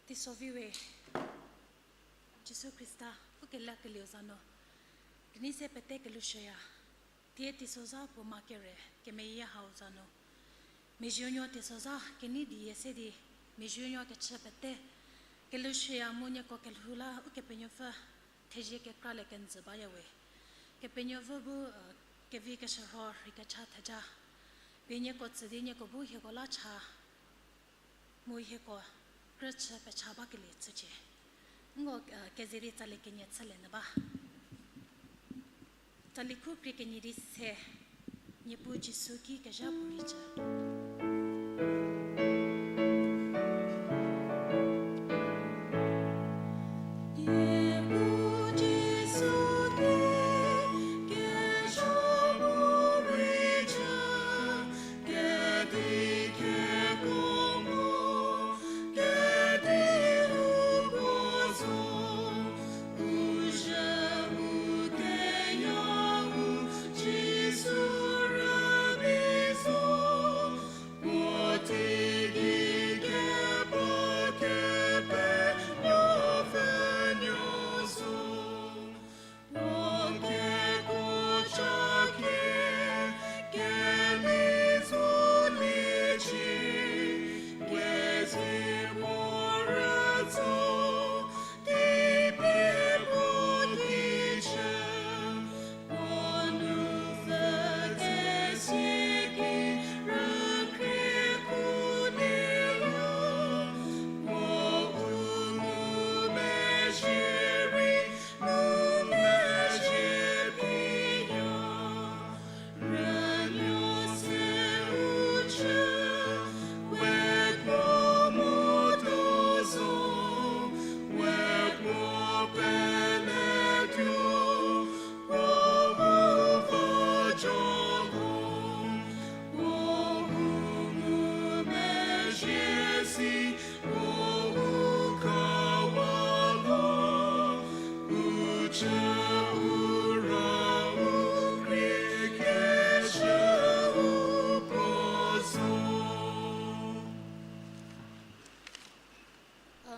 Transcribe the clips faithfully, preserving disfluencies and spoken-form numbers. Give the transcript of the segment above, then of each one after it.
Teiso vi we, Jisu Khrista, u kelakelieu za nu, kenei se pete kelushüya, thie teisozha puo ma kere, kemeyie hau za nu. Mezhienuo teisozha kenei die se di, mezhienuo kechü pete, kelushüya mu nieko kelhou la Ukepenuopfü, thezie kekralie kenjü baya we. Kepenuopfü bu, eh, kevi keshürho rhei kecha theja. Pie nieko tsü di nieko bu hieko la cha. Mu hieko krüchü pecha bakelie chücie. Nko, eh, keze di tsali kenie chülie nyü ba. Tsali khu krie kenie di se, Niepuu Jisu ki kezha puo rei cü.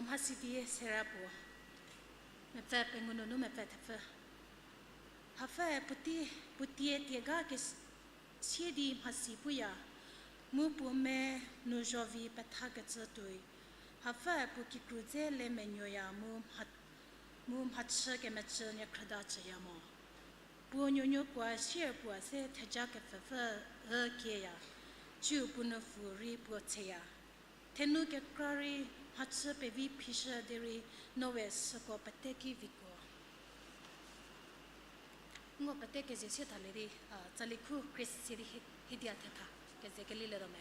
Mhasi die sera puo. Mepfü pengou nunu mepfü thepfü. Hapfüe puotei, puotie tie ga kes-, sie di mhasi puya, mu puo me nu zhovi pethakecü tuoi. Hapfüe puo kikru dze le menuoya mu mha-, mu mhachü kemecü niekhrüda chüya mo. Puo nuonuo puo sier puo se theja kepfhüpfü ü kieya, ciu puo nupfu rei puo tseya. Thenu kekra rei mhachü pevi phishü derei no we süko pete ki vikuo. Nko pete keze sie thalie di, a, tsali khu Khrista sie di hi-, hidia thetha, keze kelilietuo me.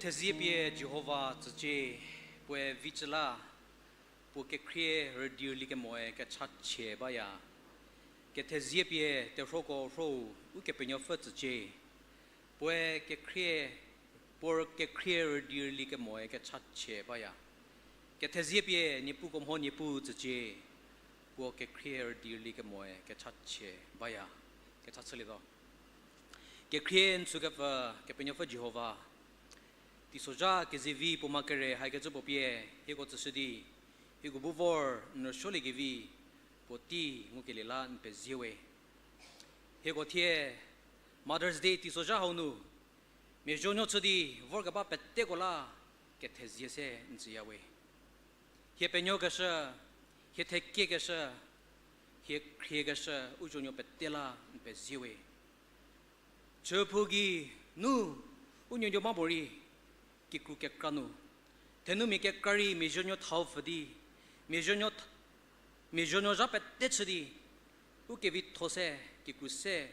Kethezie pie Jihova tsücie, puoe vicü la, puo kekhrie rüdi rüli kemoe kechachie baya. Kethezie pie terhuoko rhou Ukepenuopfü tsücie, puoe kekhrie, puo kekhrie rüdi rüli kemoe kechachie baya. Kethezie pie Niepuko mho Niepuu tsücie, puo kekhrie rüdi rüli kemoe kechachie baya. Kecha chülietuo. Kekhrie n tsükepfü Kepenuopfü Jihova, teisozha kezivi puo ma kere haikecü puo pie, hieko tsüshü di, hieko bu vor n rüsuoliekevi puotei ngukelie la n pezie we. Hieko thie Mother's Day teisozha hau nu, miazuonuo chü di vorkeba peteko la kethezie se n tsüya we. Hie penuokeshü, hie thekiekeshü, hie khriekeshü u zuonuo pete la n pezie we. Chüphou gei nu u nuonuo ba morei kikru kekra nu, thenumia kekra rei miazuonuo thau pfü di, miazuonuo th-, miazuonuo zha pete chü di, u kevitho se, kikru se,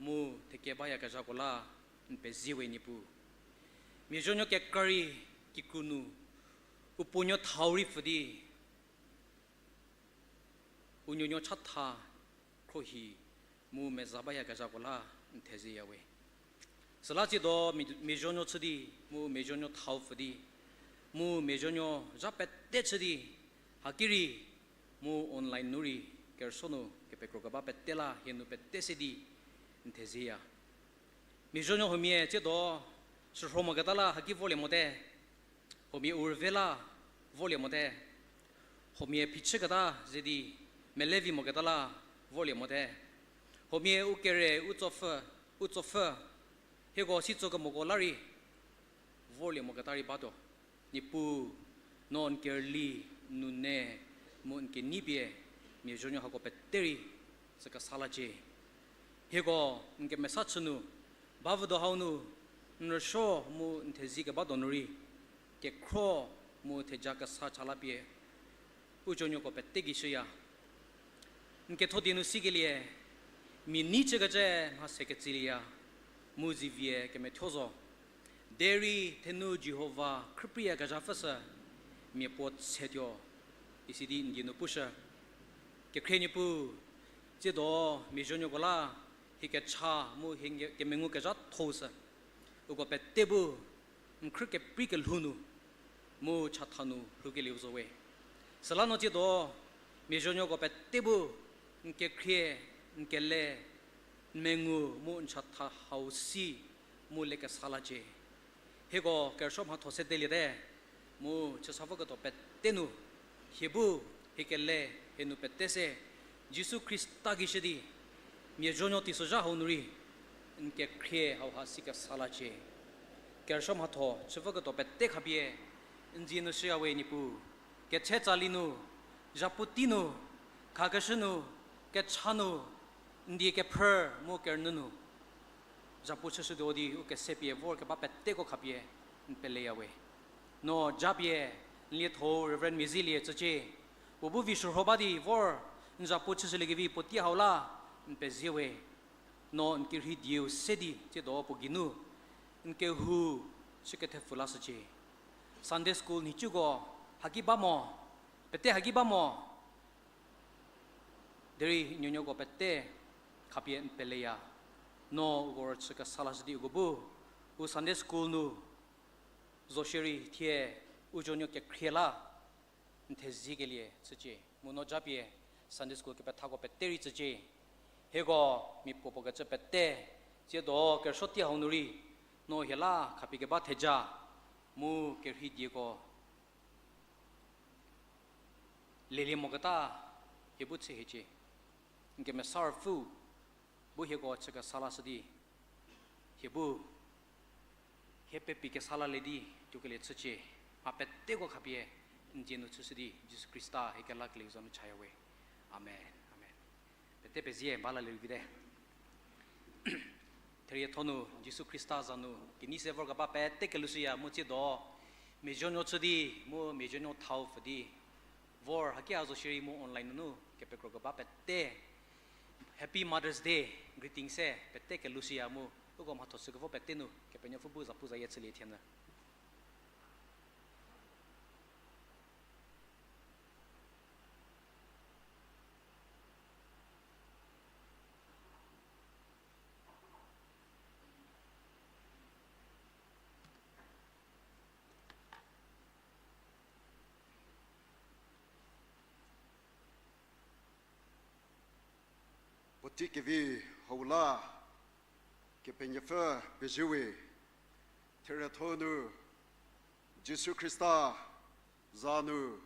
mu thekie bayakezhako la n pezie we Niepuu. Miazuonuo kekra rei kikru nu, u puonuo thau rei pfü di, u nuonuo chatha, khrohi, mu meza bayakezhako la n thezieya we. Süla tsiedo mi-, miazuonuo chü di, mu miazuonuo thau pfü di, mu miazuonuo zha pete chü di, haki rei, mu online nu rei, kerüsuo nu kepekrokeba pete la hie nu pete se di n thezieya. Miazuonuo huomia tsiedo shürho moketa la haki vorlie mote, huomia u rüve la vorlie mote, huomia phichüketa ze di melevi moketa la vorlie mote, huomia u kere u tsopfü, u tsopfü, hieko si tsokemoko la rei vorlie moketa rei batuo. Niepuu, no n kerüli, n nune, mu n kenei pie miazuonuo hako pete rei tsükesa lacie. Hieko n kemesa chü nu, bavüdo hau nu, n rüsuo mu n thezie keba donu rei, kekhro mu theja kesa cha la pie u zuonuoko pete gei shüya. N ketho die nu sikelie, mia nei chükecü mha se ketsülieya, mu zivie kemethuo zo. Derei thenu Jihova khrüpreiyakezha pfü sü mia puo tsetuo, isi di n die nu pushü. Kekhrie Niepuu, tsiedo miazuonuoko la hie kecha mu hie nge-, kemengukezhatho sü, uko pete bu n khrü keprei kelhou nu mu chatha nu lhoukelieu zo we. Süla no tsiedo miazuonuoko pete bu n kekhrie, n kele, n mengu mu n chatha hau si mu lekesa lacie. Hieko kerüsuo mhatho sedeliete, mu chüsavoketuo pete nu, hie bu, hie kele, hie nu pete se, Jisu Khrista gei shü di, miazuonuo teisozha hau nu rei, n kekhrie hauha sikesa lacie. Kerüsuo mhatho chüvoketuo pete khapie, n dzie nu shüya we Niepuu, ketse tsali nu, zhapu tei nu, khakeshü nu, kecha nu, n die kephrü mu kerünyü nu, zhapu chüshütuo di u kese pie vorkeba peteko khapie n peleya we. No japie n lietho Reverend Mizilie tsücie, puo bu vi shürho ba di vor n zhapu chüshüliekevi puotei hau la n pezie we. No n kerhei dieu se di tsiedo puo geinu n kehou chü kethepfü lashücie. Sunday school nhicuko haki ba mo, pete haki ba mo. Derei nuonuoko pete khapie n peleya. No uko rüchü kesa lashü di uko bu u Sunday school nu zo shierei thie u zuonuo kekhrie la n theziekelie chücie. Mu no japie Sunday school kepethako pete rei tsücie. Hieko mia puopuo kecü pete, tsiedo kerüsuo tei hau nu rei, no hie la khapie keba theja mu kerhei dieko lelie moketa hie bu chü hiecie. N kemesa ruopfü bu hieko chü kesa lashü di, hie bu hie pepi kesa lalie di tuokelie chücie. Mha peteko khapie n dzie nu chüshü di Jisu Khrista hie kelakelieu za nu chaya we. Amen. Amen. Pete pezie, ba lalie vite. Therietho nu Jisu Khrista za nu kenei se vorkeba pete kelushüya mu tsiedo miazuonuo chü di mu miazuonuo thau pfü di vor haki a zo shierei mu online nunu kepekrokeba pete Happy Mother's Day greeting se pete kelushüya mu uko mhatho chükevo pete nu Kepenuopfü bu zapuzayie chülie thienyü. Puotei kevi hau la Kepenuopfü pezie we, therietho nu Jisu Khrista za nu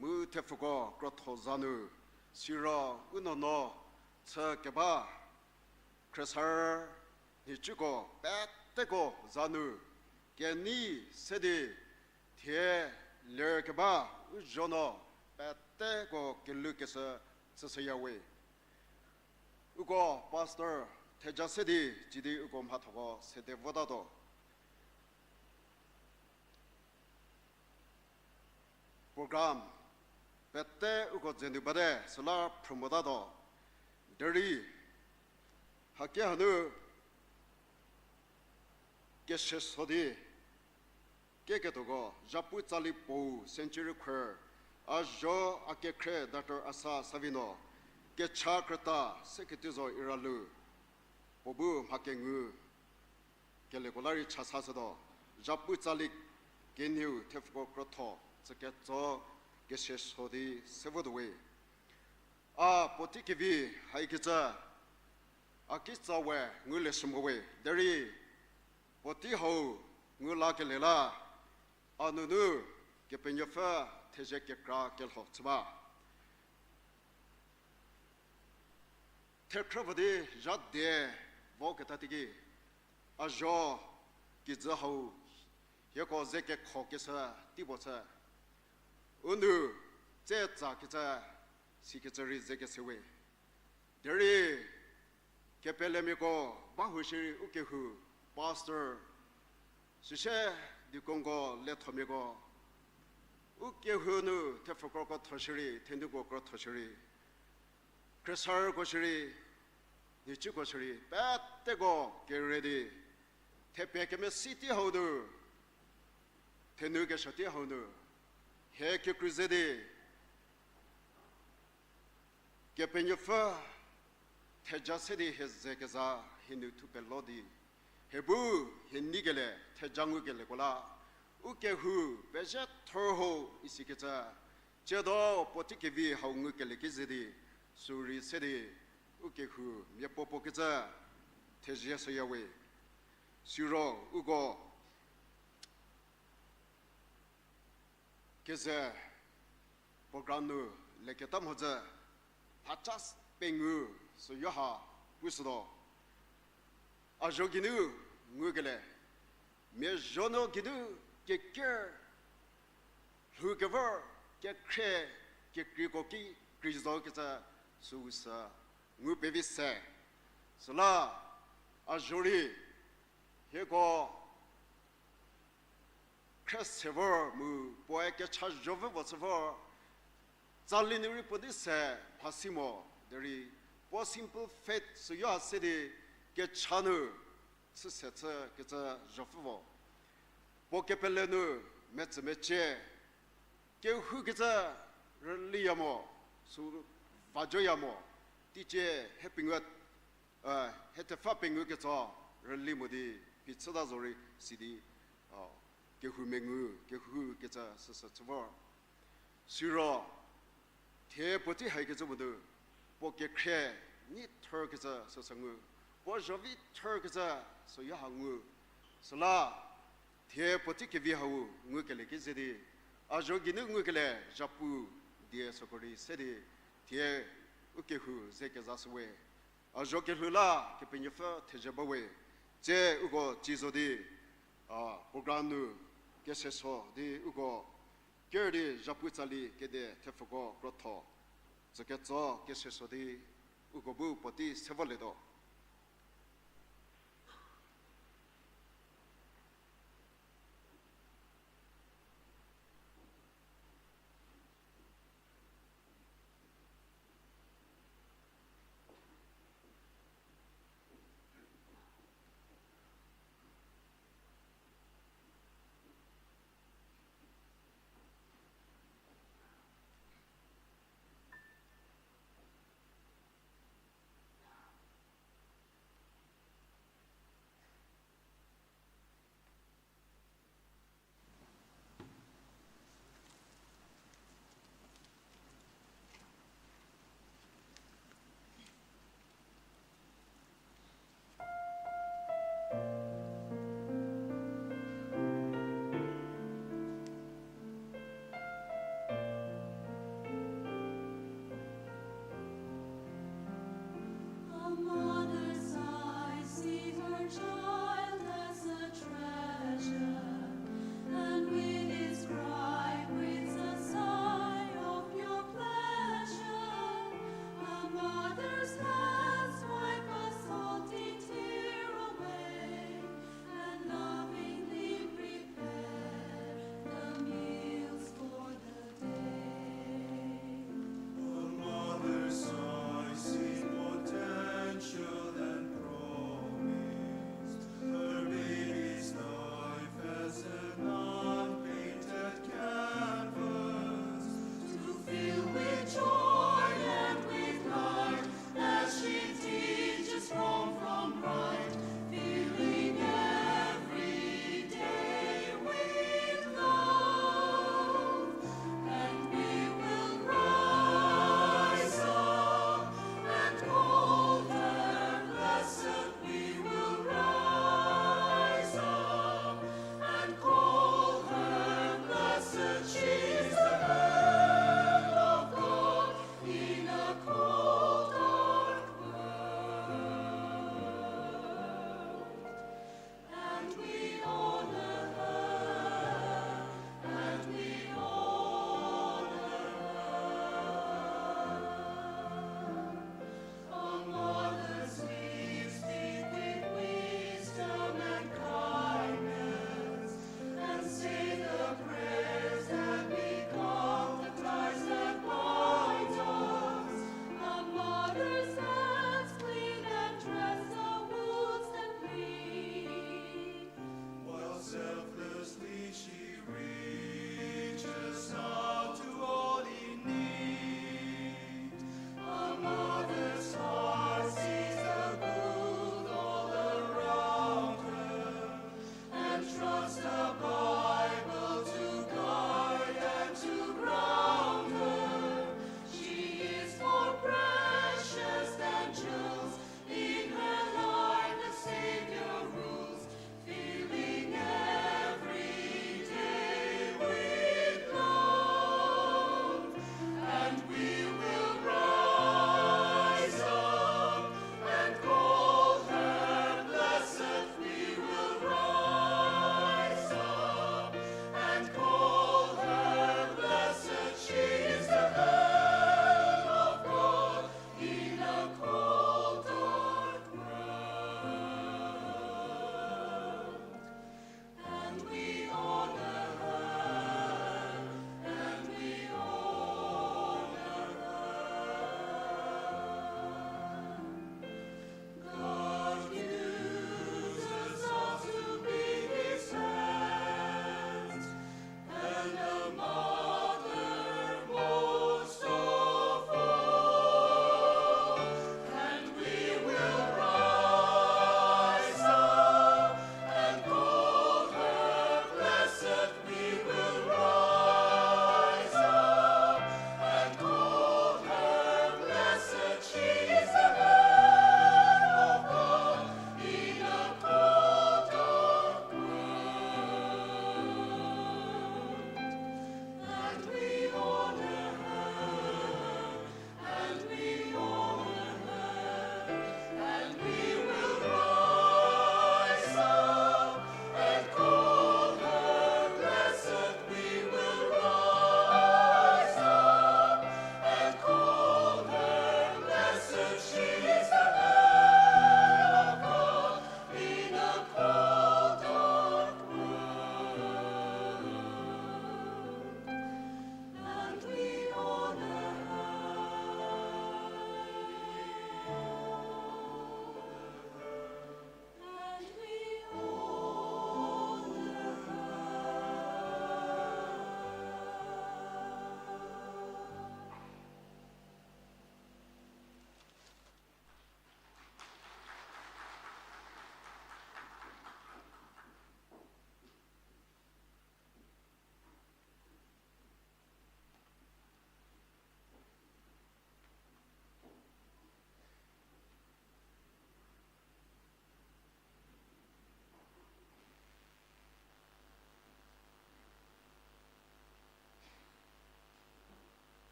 mu thepfuko krotho za nu, siro u nuonuo chü keba khriesarü nhicuko peteko za nu kenei se di thie ler keba u zuonuo peteko kelhukeshü chüshüya we. Uko pastor theja se di cidi uko mhathoko sede votatuo. Program pete uko dzenu bate süla phrü motatuo. Derei haki hanu keseso di keketuoko, Zhapu Tsali Puo Century Choir, a zuo a kekhrie Doctor Asa Savino, kecha krüta se keti zo iralu, puo bu mha kengu keleko la rei chasashütuo, Zhapu Tsali kenieu thepfuko krotho, tsüketso keseso di se votuo we. A puotei kevi haikecü, a kitsa we ngulie shü mo we, derei puotei hau ngu lakelie la, a nunu Kepenuopfü thezie kekra kelho chü ba. Thekhrüvo di zha die voketa teiki, a zuo kijü hau hieko ze kekhokeshü tei puo chü. U nou tse tsakecü, sikecü rei ze kese we. Derei kepelemiako ba hu shierei u kehou, pastor, süsie deaconko lethomiako, u kehou nu thepfuko krotho shierei, thenuko krotho shierei, khriesarüko shierei, nhicuko shierei, peteko kere di, thepie kemesi tei hau nu, thenu kesuo tei hau nu, hie kekru ze di, Kepenuopfü theja se di hie ze keza hie nu thu pelo di, hie bu hie neikelie theja ngukelieko la, u kehou pezhie thor ho isikecü, tsiedo puotei kevi hau ngukelie ki ze di, sürei se di, u kehou miapuopuo kecü thezie shüya we. Siro uko keze program nu leketa mhodzü, mhacha pengou süyo ha pushütuo. A zuo geinu ngukelie, mia zuonuo geinu keker lhou kevor, kekhrie, kekreiko ki kreizo kecü süu sü ngu pevi se. Süla a zuo rei hieko khrie se vor mu puoe kecha zho vü vo chü vor, tsali nu rei puo di se mhasi mo, derei puo simple faith süyo ha se di kecha nu chü se chü kecü zhopfü vo. Puo kepele nu metsümecie kehou kecü rüliya mo, sü vajoya mo, teicie hie pengou, hie thepfa pengou ketso rüli mo di phichüta zorei sidi, kehou mengu, kehou kecü süsü chü vor. Siro, thie puotei haikecü mo nu, puo kekhrie nei thor kecü süsü ngu, puo zho vi thor kecü süyo ha ngu. Süla, thie puotei kevi hau ngukelie ki ze di, a zuo geinu ngukelie zhapu die süko rei se di, thie u kehou ze kezashü we. A zuo kelhou la Kepenuopfü thezie ba we. Tsie uko ci zo di, program nu keseso di uko ker di zhapu tsali kede thepfuko krotho, tsüketso keseso di uko bu puotei se volietuo.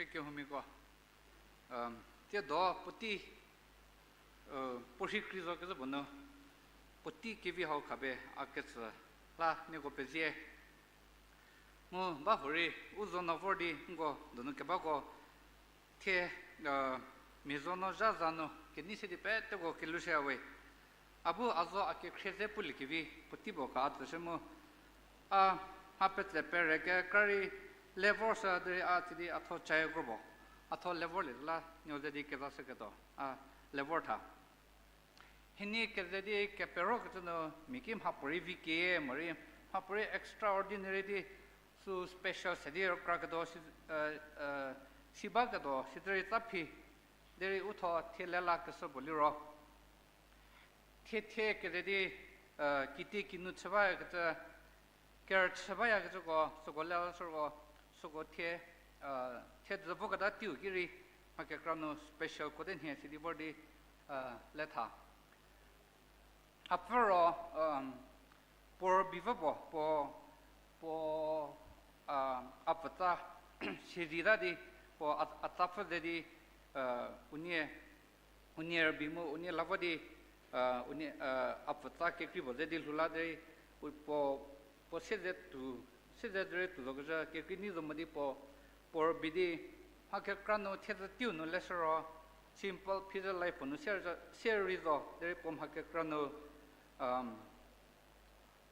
Kehoumiako, um, tiedo puotei, uh, puo rhi kri zo kezhü puo nu, puotei kevi hau khapie a ketsü la nieko pezie. Mu ba hurei u zo no vor di nko donu kebako thie, uh, mia zo no zha za nu kenei se di peteko kelhushüya we. A bu a zo a kekhrie ze puliekevi puotei puo ka a tsüshü mu, a mha petse pere kekra rei le vor sü derei a tsidi a tho chai kro puo. A tho le vorlie la nuo ze di kezashüketuo a le vor tha. Hienie keze di keperokecü nu mia ki mhapuorei vi keyie morei mhapuorei extraordinary di sü special se di rükraketuo si, si baketuo sitsa rei tsa phi derei u tho thie le lakeshü puo liro. Thie thie keze di, uh, kitiekinu chü bayakecü, kerüchü bayakecüko, süko le lashüko, süko thie, uh, thie dzü voketa teiu ki rei, mha kekra nu special kote nhie sidi vor di, uh, le tha. Hapfü ro, um, puo rübei vü puo, puo, puo, uh, a pfütsa, sidi ta di, puo a, a tsapfü ze di, uh, unie unie rübei mu unie la vo di, uh, unie, uh, a pfütsa kekrei puo ze di lhou la derei, u, puo, puo sieze tu, sieze derei tu zokezhü kekrei nei zo mo di puo, puo rübei di, mha kekra nu thiedzü teiu nu leshü ro, simple phi zü life puo nu sie rei zo, derei puo mha kekra nu, um,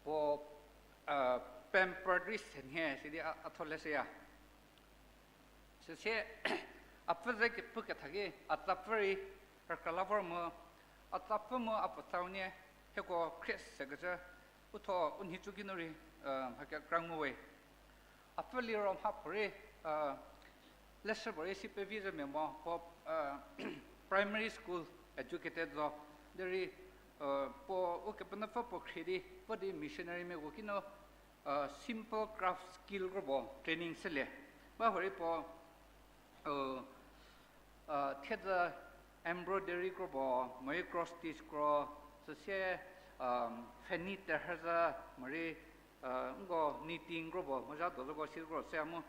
puo, uh, pampered rei se nhie sidi a, a tho leshüya. Süsie, a pfü ze kepu ketha ki, a tsapfü rei rükra la vor mu, a tsapfü mu a pfütsa unie, hieko khrie sekecü, u tho u nhicu ki nu rei, uh, mha kekra ngu we. A pfü liro mhapuorei, uh, leshü puorei si pevi zhü mia mo, puo, uh, primary school educated zo, derei, uh, puo Ukepenuopfü puo khrie di, puo di missionarymiako ki nu, uh, simple craft skill kro puo training shülie. Ba hurei puo, uh, uh, thiedzü embroidery kro puo, morei cross stitch kro, süsie, um, pfhenei terhü zhü, morei, uh, nko knitting kro puo, mozha do zhüko si kro se mu.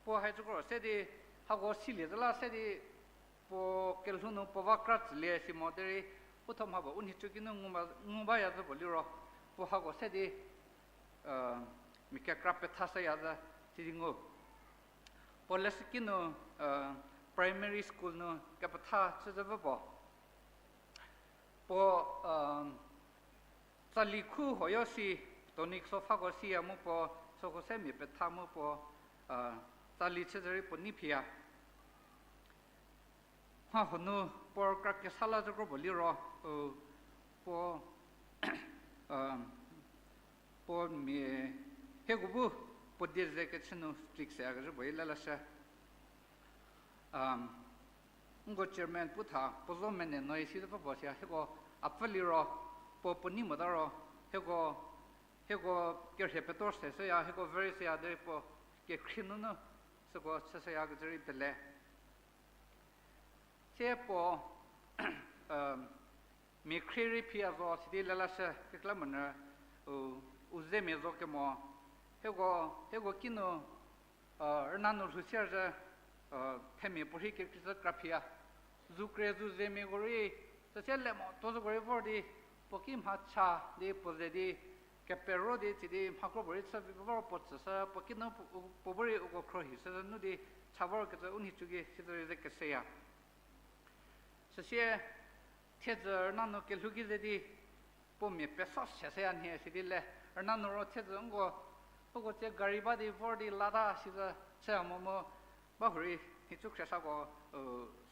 Puo hai zhü kro se di, hako silie zhü la se di, puo kelhou nu puo va kra tsülie si mo derei, u tho mha puo u nhicu ki nu ngu ba, ngu baya zhü puo liro, puo hako se di, uh, mia kekra pethashüya zhü, sidi ngu. Puo leshüki nu, uh, primary school nu kepetha chü zhü vü puo. Puo, uh, tsali khu huoyo si, tonic sophako siya mu puo, süko se mia petha mu puo, uh, tsali chü zhü rei puo nei phiya. Mha huo nu puo rükra kesa la zhü kro puo liro, u, puo, puo mia, hieko bu puo die ze kechü nu strict seyakezhü puo i le lashü. Nko chairman pu tha, puo zo mene no isi zhü pfü puo siya, hieko a pfü liro, puo puo nei mota ro, hieko, hieko kerhie petor se shüya, hieko very shüya derei puo kekhrie nunu, süko chü shüyakecü rei pele. Sie puo, mia khrie rei phiya zo sidi le lashü kekreilamonyü, u, u zemia zo kemo, hieko, hieko kinu, rüna nu lhou sier zhü, themia puorhi kekreikecü kra phiya. Zu kre zu zemiako rei, süsie le mo tuo zhüko rei vor di, puo ki mha cha di puo ze di, kepero di tsidi mha kro puo rei chü vi vor puo tsüshü, puo kinu puo, puo bu rei uko khruohi shüzhü nu di, cha vorkecü u nhicu ki sizü rei ze keseya. Süsie, thiedzü rüna nu kelhou ki ze di, puo mia peso se shüya nhie sidi le, rüna nu ro thiedzü nko, uko tsie gari ba di vor di lata sizü chüya mo mu, ba hurei nhicu khriesako,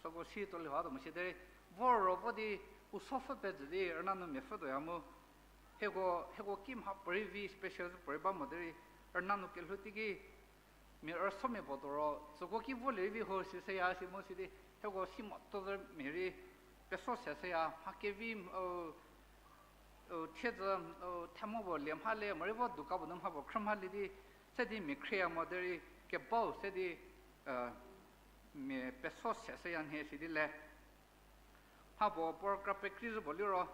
süko si tuo lhou tuo mo si derei, vor ro vo di u so pfü pezhü di rüna nu mia pfhü tuoya mu, hieko, hieko ki mha puorei vi special zhü puorei ba mo derei, rüna nu kelhou teiki, mia rüsomia puo tuo ro, süko ki volie rei vi ho si shüya si mu sidi, hieko si mo tuo zhü mia rei, peso se shüya, mha kevi, u, thiedzü, u, themo puo lie mha le, morei vo dukan puo nu mha puo khrü mha lie di, se di mia khrieya mo derei, kebau se di, mia peso se shüya nhie sidi le. Mha puo puo rükra pekrei zhü puo liro,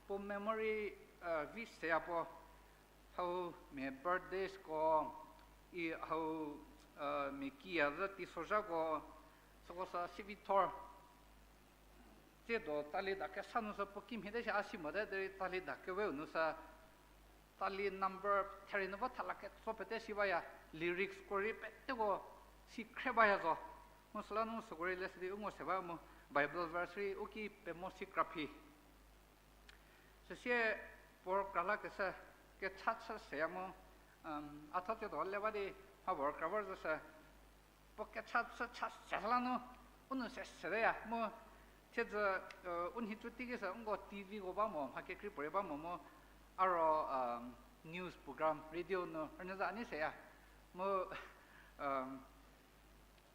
puo memory, vi seya puo, hau mia birthdays ko, i hau, mia kiya zhü teisozhako, Süko sü sivithor. Tsiedo tsali da kesa nu sü puo kimhie te shi a si mote derei tsali da keweu nu sü tsali number theri nu vo thala ketso pete si baya, lyrics ko rei peteko si khre baya zo. Mu süla nu süko rei leshü di u ngo se ba mu Bible verse rei u ki pemo si kraphi. Süsie puo kra la kesü, kecha chü seya mu, a tho tsiedo le ba di mha puo kra vor zo sü, puo kecha chü cha se la nu, u nou se seteya mu, thiedzü, u nhicu teiki sü nko T V ko ba mo, mha kekrei puorei ba mo mu, a ro news program radio nu rünyü za a nei seya mu,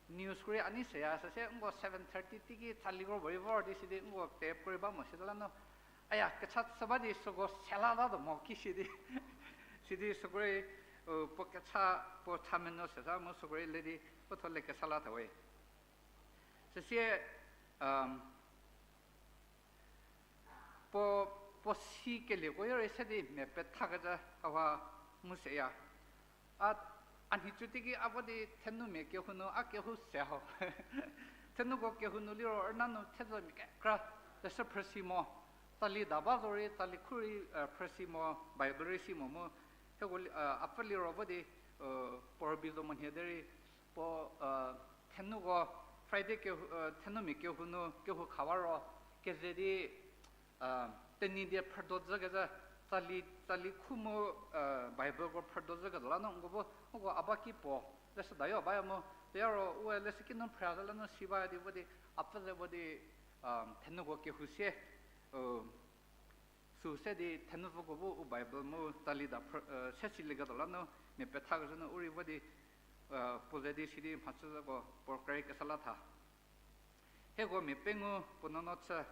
news ko rei a nei seya, süsie nko seven thirty teiki tsali kro puorei vor di sidi nko tape ko rei ba mo sidi la nu, aya kecha chü ba di süko se la ta tuo mo ki sidi, sidi süko rei, puo kecha, puo cha menuo se sa mu süko rei le di u tho le kesa la thawe. Süsie, puo, puo si kelieko yo rei se di mia pethakecü a va ngu seya. A, a nhicu teiki a vo di thenumia kehou nu a kehou se ho. Thenuko kehou nu liro rüna nu thiedzü mia kekra leshü phrüsi mo. Tsali da ba zo rei, tsali khu rei phrüsi mo, Bible rei si mo mu. Hieko, a pfü liro vo di, puo rübei zo mo nhie derei, puo, thenuko, Friday kehou, thenumia kehou nu kehou khawa ro, keze di, Tenyidie phrüdo zhükecü, tsali, tsali khu mu, Bible ko phrüdo zhüketuo la nu nko bu, uko a ba ki puo, leshüda yo baya mu, teya ro ue leshüki nu phrü zhü la nu si baya di vo di, a pfü ze vo di, thenuko kehou sie, sü se di thenupfüko bu u Bible mu tsali da phrü, se silieketuo la nu, mia pethakezhü nu u rei vo di, puo ze di sidi mhachüko puo krei kesa la tha. Hieko mia pengou puo nuonuo chü,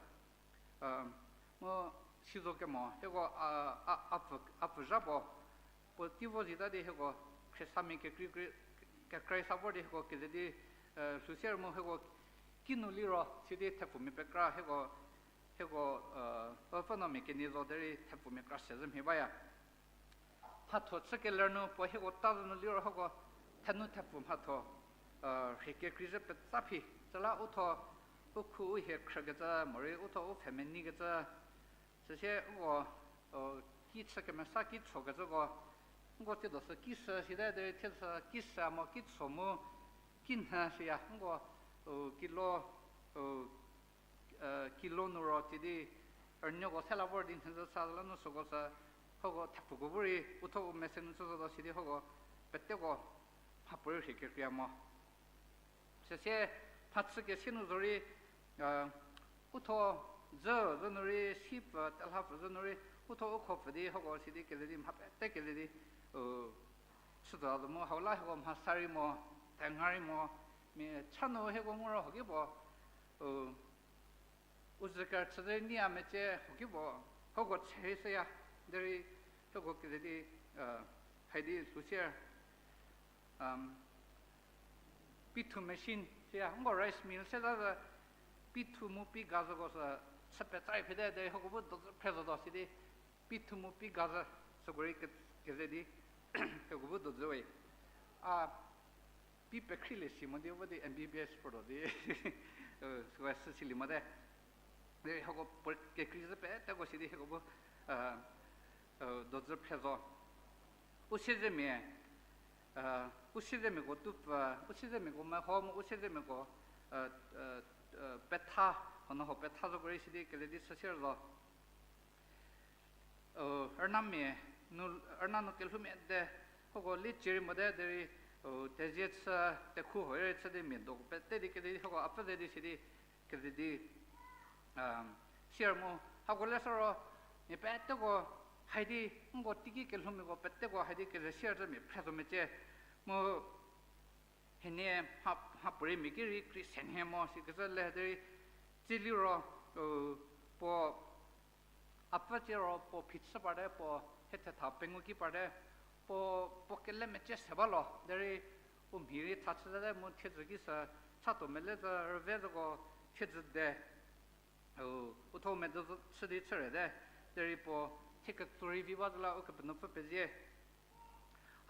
mu si zo kemo, hieko, a, a, a pfü, a pfü zha puo, puo tei vo zita di hieko, Khristamia kekrei, kekrei sa vor di hieko keze di, lhousie mu hieko kinu liro, sidi thepfumia pekra, hieko, hieko, pfü no mia kenie zo derei thepfumia kra se zhü mhie baya. Mhatho chükeler nu puo hieko ta zhü nu liro hieko thenu thepfu mhatho, rhie kekrei zhü petsa phi, süla u tho u khu u hie khrükecü, morei u tho u pfhemeneikecü, süsie uko, ki chü kemesa ki chokecüko, nko tsiedo sü ki sü site derei thie sü ki sü mo ki cho mu, ki nhü siya, nko, kilo, kilo nu ro tsidi, rünyüko se la vor di nhü zü sa la nu süko sü, hoko thepfuko bu rei, u tho u mese nu chü zotuo sidi hoko, peteko, mhapuorei rhie kekreia mo. Süsie mhachü kesie nu zorei, u tho dzü zhü nu rei, si pfü, telha pfü zhü nu rei, u tho u kho pfü di, hoko sidi keze di, mha pete keze di, chütuo zo mu, hau la hieko mhasa rei mo, tenga rei mo, mia cha nu hieko ngu ro hoki puo, u, u züker chü di nia mecie hoki puo, hoko chü rei shüya, derei hieko keze di, haidi lhousie, pithu machine siya, nko rice mill se za zü, pithu mu pi ga züko sü, chü petsa rei phete derei hieko bu dozü phre zotuo sidi, pithu mu pi ga zü, süko rei ke-, keze di, hieko bu dozü we. A, pi pekhrilie si mo di vo di M B B S phrütuo di, süko sü silie mote. Derei hieko puo kekrei zhü peteko sidi hieko bu, dozü phre zo. U siezemia, u siezemiako tupfü, u siezemiako meho mu u siezemiako, petha, hono ho petha zoko rei sidi keze di chüsie zo. Rünamia, rüna nu kelhoumia de, hoko li cierei mote derei, tezie chü, tekhu ho rei chü di mia do pete di keze di hoko a pfü ze di sidi, keze di, sier mu, hako le süro, mia peteko, haidi, nko teiki kelhoumiako peteko haidi keze sier zhü mia phre zo mecie, mu, hienie mha, mhapuorei mia ki rei krei se nhie mo sikecü le derei, tsie liro, puo, a pfü tsie ro puo phichü parte, puo hie thetha pengou ki parte, puo, puo kele mecie se ba lo derei, u mhi rei tha chüte mu thiedzü ki sü, chatuo mele zü rüve züko thiedzü de, u tho medü chü di chü rei te, derei puo thie ketso rei vi ba zü la Ukepenuopfü pezie.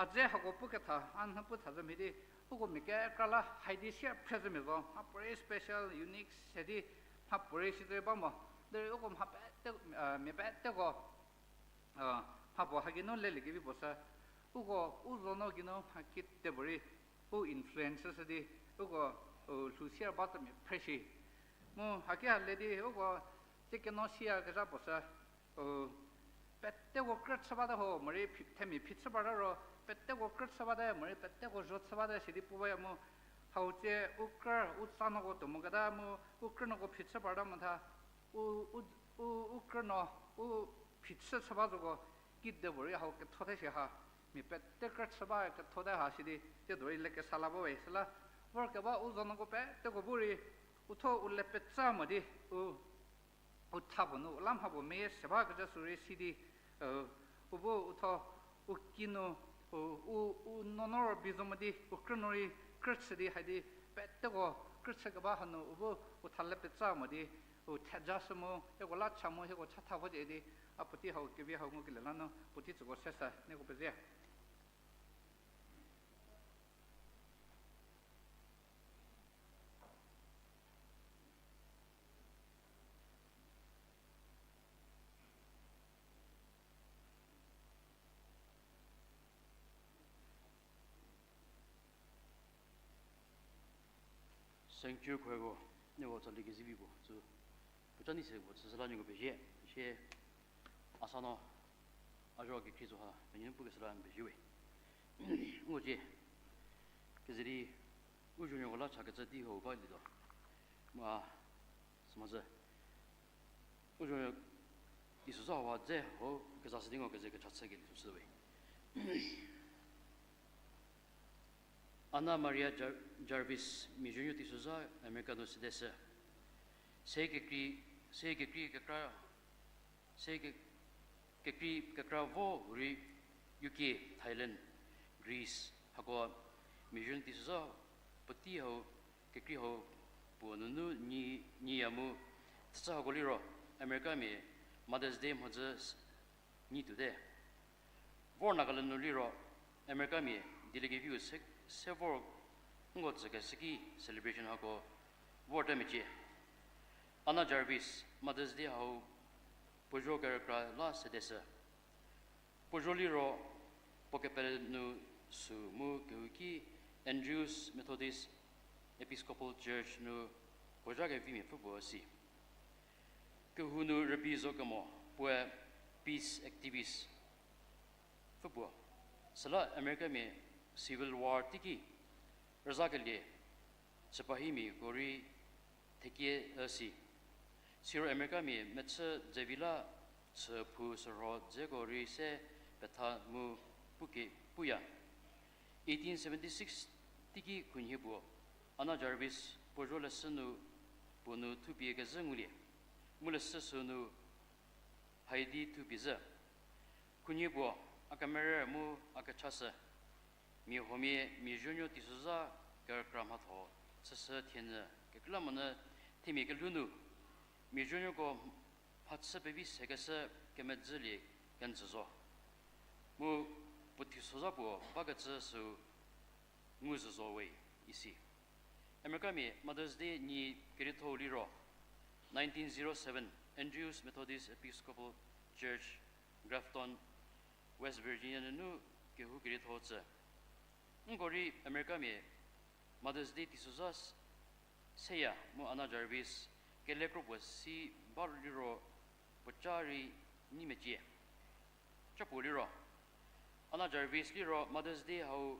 A dze hako puketha, a nhü pu tha zü mhie di, uko mia kekra la haidi sier phre zü mia zo, mhapuorei special, unique se di, mhapuorei si zü ba mo. Derei uko mha pete, mia peteko, mhapuo ha geinu lelie kevi puo sü, uko u zo no geinu mha kitepuorei, u influence shü di, uko, u lhou sier ba tümia phre shi. Mu haki ha le di, uko, tsie keno siyakezha puo sü, u, peteko krü chü bate ho, morei phi-, themia phi chü bate ro, peteko krü chü bate, morei peteko zho chü bate, sidi pu baya mu, hau tsie u krü, u tsa noko tuo moketa mu, u krü noko phi chü bate motha, u, u, u, u krü no, u phi chü chü ba zoko, kidepuorei hau kethote shi ha, mia pete krü chü ba kethote ha sidi, tsie dorei le kesa la ba we, süla, vorkeba u zo noko peteko bu rei, uthuo u le petsa mo di, u, u tha puo nu, u la mha puo meyie se bakecü sü rei si di, u bu uthuo, u kinu, u, u, u nuonuo rübei zo mo di, u krü nu rei krü chü di, haidi, peteko krü chükeba hanu, u bu u tha le petsa mo di, u theja shü mu, hieko la cha mu, hieko chatha vocie di, a puotei hau kevi hau ngukelie lanu, puotei tsüko sesa, nieko pezie. Sanctuary choirko, nieko tsali kezivi puo, tsü, puoca nei se puo, tsü süla nieko pezie, sie, a sa no, a zho kekhrie zo ha, penuo pukeshü la n pezie we. Uko cie, keze di, u zuonuoko la chakecü tei hau balietuo. Mu a, sü mhodzü. U zuonuo teisozha hau dze ho kezashü di ngo keze kecha chükelie süshü we. Anna Maria Jar-, Jarvis, miazuonuo teisozha America nu sedeshü. Se kekrei, se kekrei kekra, se ke-, kekrei kekra vo hurei U K, Thailand, Greece, hako miazuonuo teisozha puotei hau, kekrei hau puo nunu nyi, nyiya mu, thechü hako liro, Americamia Mother's Day mhodzü s-, nyi tuote. Vor Nagaland nu liro, Americamia dieliekeviu se, se vor nko tsükeshü ki celebration hako vorte mecie. Anna Jarvis, Mother's Day hau puo zho kerükra la sedeshü. Puo zho liro, puo kepele nu sü mu kehouki Andrews Methodist Episcopal Church nu puo zha kevimia pfü puo si. Kehou nu rübei zo kemo puoe peace activist pfü puo. Süla Americamia Civil War teiki rüzakelie sipahimiako rei thekie üsi. Siro Americamia mechü dzevi la chü phou sürho dzeko rei se petha mu puke, puya. Eighteen seventy-six teiki khunhie puo, Anna Jarvis puo zho leshü nu puo nu thupie kezhü ngulie. Mu leshü sünu haidi thupie zhü. Khunhie puo, a kemerü mu a kechashü. Mia huomia miazuonuo teisozha kerükra mhatho chüshü thienyü kekreilamonyü themia kelhou nu miazuonuoko mhachü pevi sekeshü kemedzülie kenjü zo. Mu puo teisozha puo bakecü süu ngu zhü zo we isi. Americamia Mother's Day nyi kerietho-u liro, nineteen zero seven Andrews Methodist Episcopal Church, Grafton, West Virginia nunu kehou kerietho tsü. Nko rei Americamia Mother's Day teisozha s-, seya mu Anna Jarvis kele kro puo si ba liro puoca rei nyi mecie. Ca puo liro, Anna Jarvis liro Mother's Day hau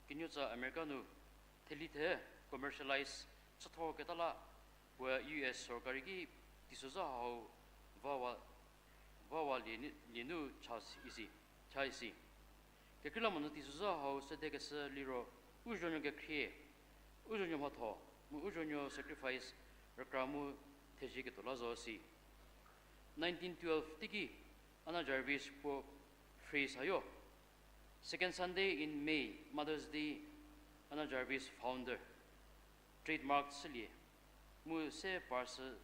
kenuotsa America nu theli the commercialize chüthor keta la, puoe U S sorkari ki teisozha hau vawa, vawa lie ni, lie nu cha isi, cha isi. Kekreilamonyü teisozha hau sedekeshü liro u zuonuo kekhrie, u zuonuo mhatho, mu u zuonuo sacrifice rükra mu thezieketuo la zo si. Nineteen twelve teiki Anna Jarvis puo phrase hayo, Second Sunday in May, Mother's Day, Anna Jarvis founder, trademark chülie. Mu se parshü,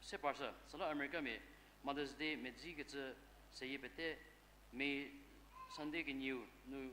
se parshü, süla Americamia Mother's Day medzikecü seyie pete May Sunday kenieu nu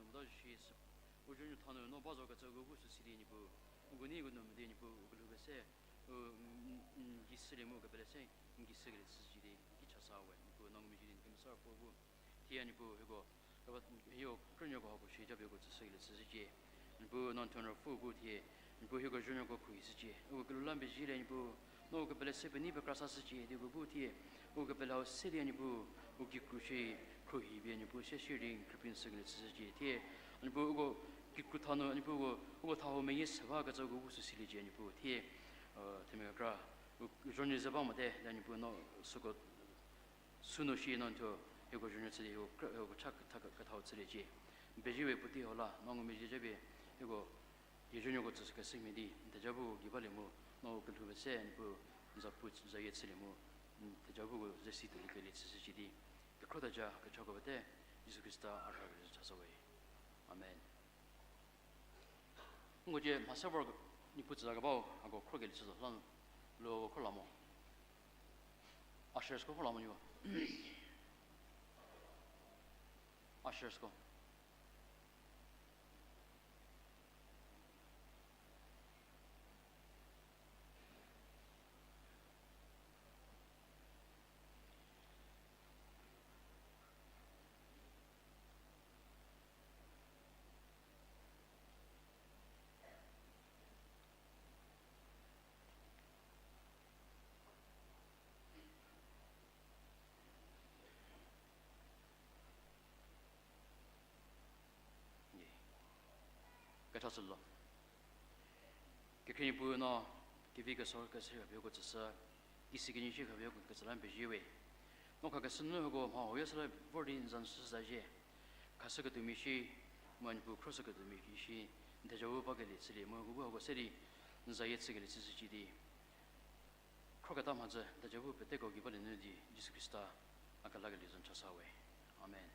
tuo mota shi sü, u zho nu tha nu no ba zo kecü uko bu sü si di Niepuu, uko nei uko nu medi Niepuu, uko lhou kese, u, n, n, n, n, gei shülie mu kepele se, n gei shükelie chücie di, n ki chasa we, Niepuu no ngumezhie di n kemesa puo bu. Thie Niepuu hieko, keba, hieko krünuoko hako shi japie uko tsüshükelie chücie. Niepuu no n thuo n ruopfü bu thie, Niepuu hieko zhonuoko khruohishücie. Uko kelhou la n pezielie Niepuu, no uko kepele se penei pekra sashücie, di uko bu thie, uko kepele hau se di Niepuu, u gei kru shi, khruohi pie Niepuu sie shierei n krüpie n sükelie chüshücie. Thie Niepuu uko kikru tha nu Niepuu uko, uko tha ho meyie se bakecü uko bu sü siliecie Niepuu. Thie, themia kekra, u, zhornyü ze ba mote, la Niepuu no süko sünu shi no n thuo, hieko zhornyü chülie, hieko kra-, hieko cha ketha, kethau chüliecie. N pezie we puotei hau la, no ngumezhie japie, hieko, hie zhornyüko tsükeshü mhie di, n theja bu gei balie mu, no kelhou pese Niepuu, n za pu, n zayie chülie mu, n theja bu ze si tuoliekelie chüshücie di, kekhrotheja kechako pete, Jisu Khrista a rhakelie chashü we. Amen. Nko cie mhase vor Niepuu tsüzakebau hako khrokelie chü zo la, lo khro la mo. Ushers ko khro la mo nieko. Ushers ko. Kecha sülo. Kekhrie Niepuu no, kevi kesor kese khapie uko tsüshü, kisi kenyi shi khapie uko ketsü la n pezie we. No khakeshü nunu hieko mha huoyo süla vor di n za nu shüzayie. Khashüketuomia shi, mu Niepuu khroshüketuomia shi, n theja bu bakelie chülie mu uko bu hako se di n zayie chükelie chüshücie di. Khroketa mhodzü, n theja bu peteko gei balie nu di Jisu Khrista a kelakelie zo n chashü we. Amen.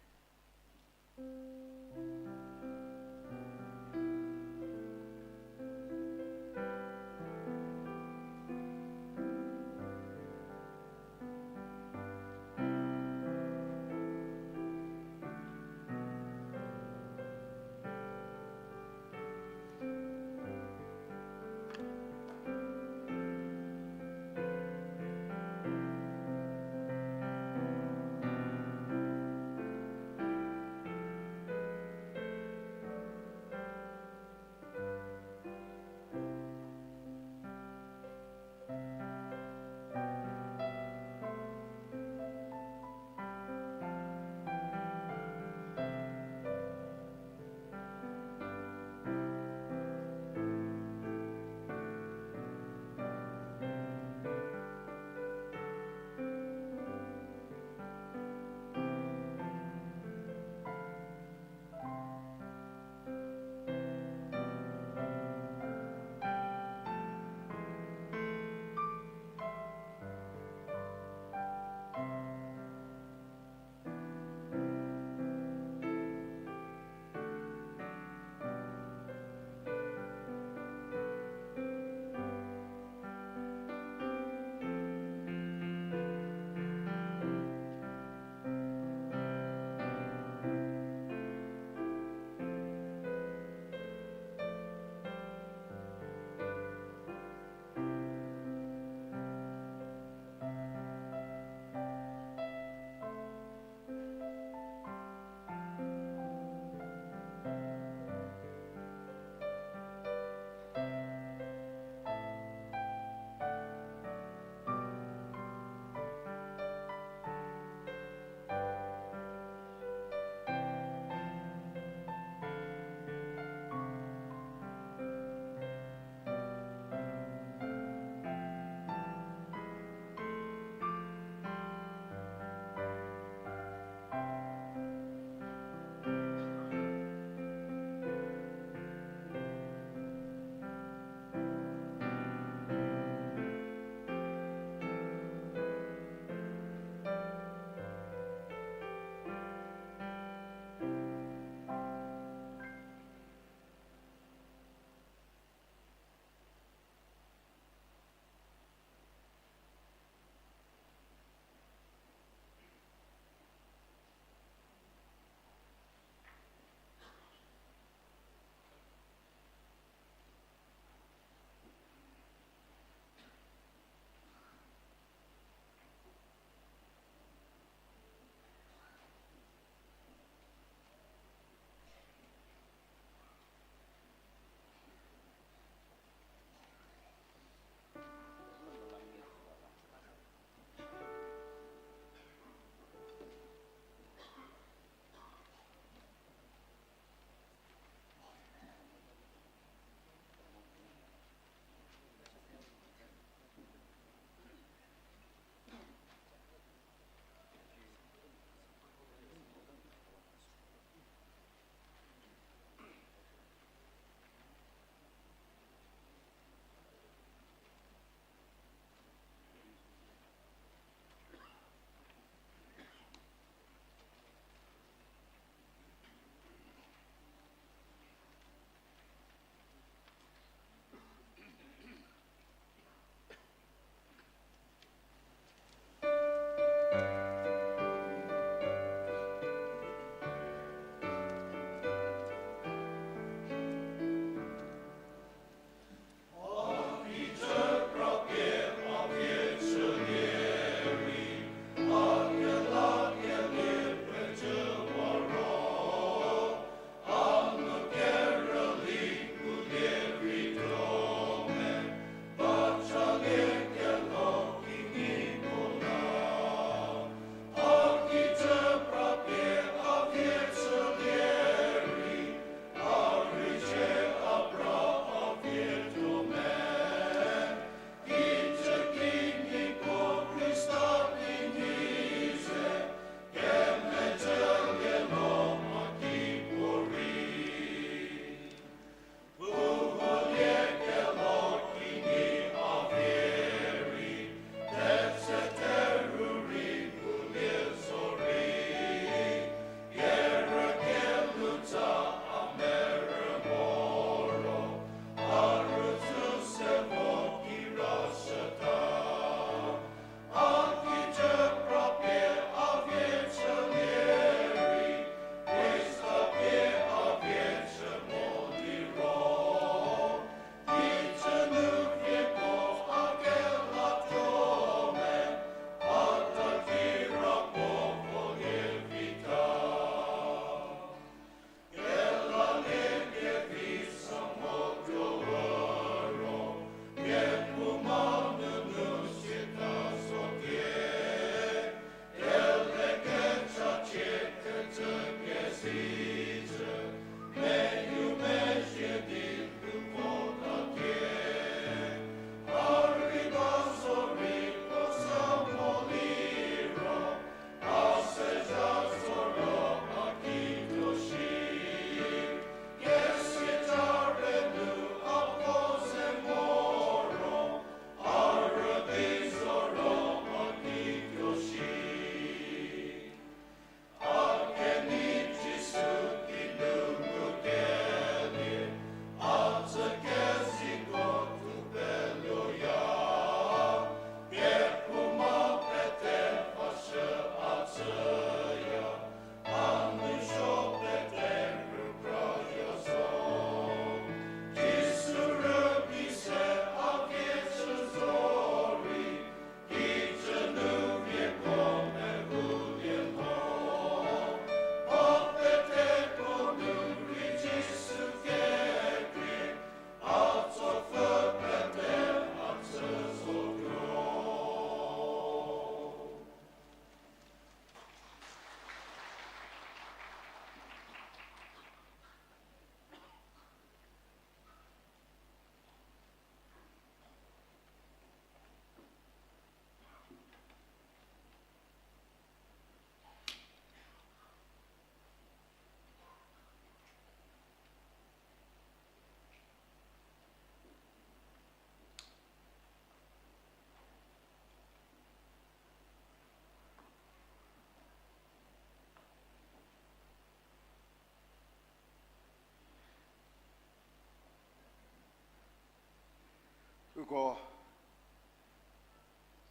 Ko,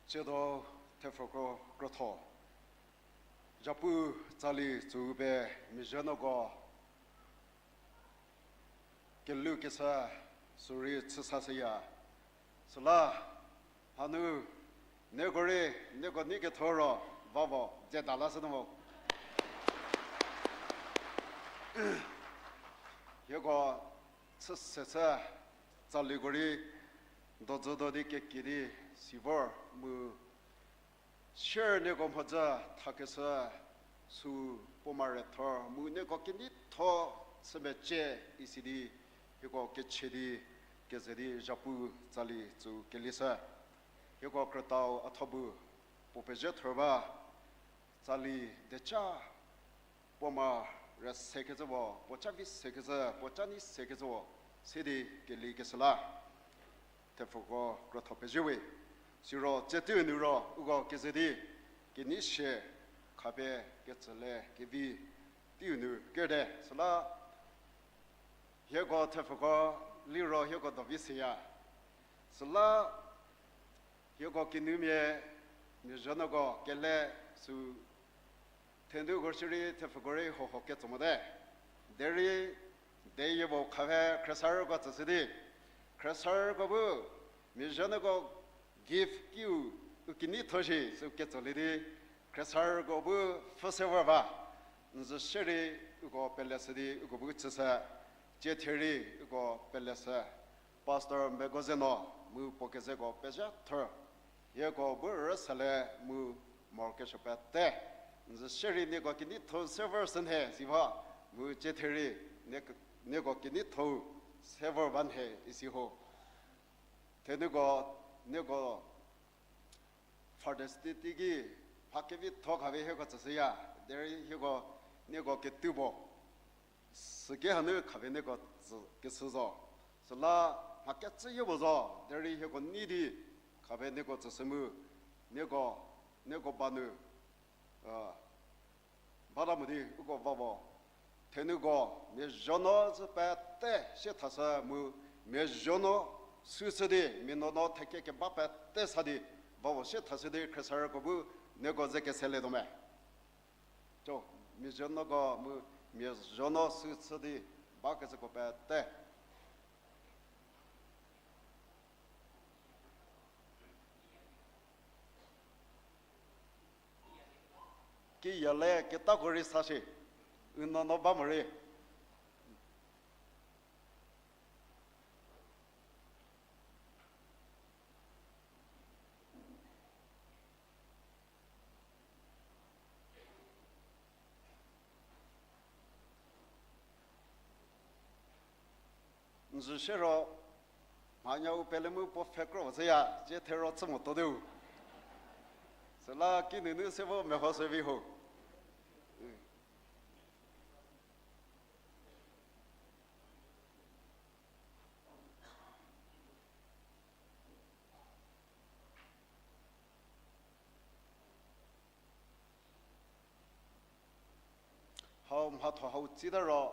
tsiedo thepfhüko krotho. Zhapu tsali tsüu pie mizhünuoko kelukesa sürei chüsashüya. Süla hanu nieko rei, nieko nei ketho ro vavo, dzeta lashütuo mo. Hieko chüse chü tsaliko rei dojüdo di kekie di si vor mu share nieko mhodzü thakeshü sü puo mare thor mu nieko keneitho chü mecie isi di hieko kechie di keze di zhapu tsali tsüu kelieshü. Hieko krütau a tho bu puo pezhie thor ba tsali decha puo ma rüsekecü puo, puo ca vi sekecü, puo ca nei sekecü puo, sidi kelie keshü la thepfhüko krotho pezhie we. Siro tsie teiu nu ro uko keze di kenei shie khapie ketsüle kevi teiu nu kerte. Süla hieko thepfhüko liro hieko do vi seya. Süla hieko kinumia mizhünuoko kele sü thenuko shierei thepfhüko rei hoho ketso mote. Derei deyie puo khapie khriesarüko tsüshü di, khriesarüko bu mizhünuoko gift kiu u keneitho shi sü ketsolie di khriesarüko bu pfhü se vor ba. N zü shierei uko peleshü di uko bu chüshü, tsie therei uko peleshü. Pastor Mbegoze no mu puo kezeko pezhie thor. Hieko bu rüsale mu morokesuo pete. N zü shierei nieko keneitho se vor sü nhie si ba, mu tsie therei nieko keneitho se vor ba nhie isi ho. Thenuko, nieko Father's Day teiki mha kevitho khapie hieko tsüshüya, derei hieko nieko ketuo puo süki hanu khapie nieko tsü keshü zo. Süla mha kecüyo puo zo, derei hieko nei di khapie nieko tsüshü mu, nieko, nieko ba nu bata mo di uko va puo. Thenuko mia zuonuo zü pete sie thashü mu, mia zuonuo sü chü di mia nuonuo thekie keba pete sa di va puo sie thashü di khriesarüko bu nieko ze keselietuo me. Cho, mia zuonuoko mu mia zuonuo sü chü di bakecüko pete kiya le ketako rei sa shie, u nuonuo ba morei. N zü shiro, mhanya u pele mu puo pfhe kro tsüya, tsie thero chü motuo diu. Süla kinunu se vo meho se vi ho. Hau mhatho hau tsita ro,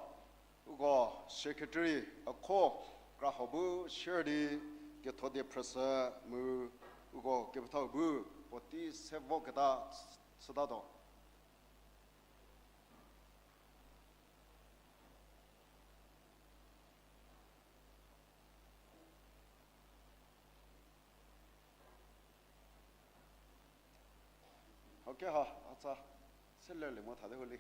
uko secretary a kho kraho bu share di ketho die phrüshü mu uko kepethau bu puotei se voketa chütatuo. Hau keha, atsa, se lerlie mo thate holi.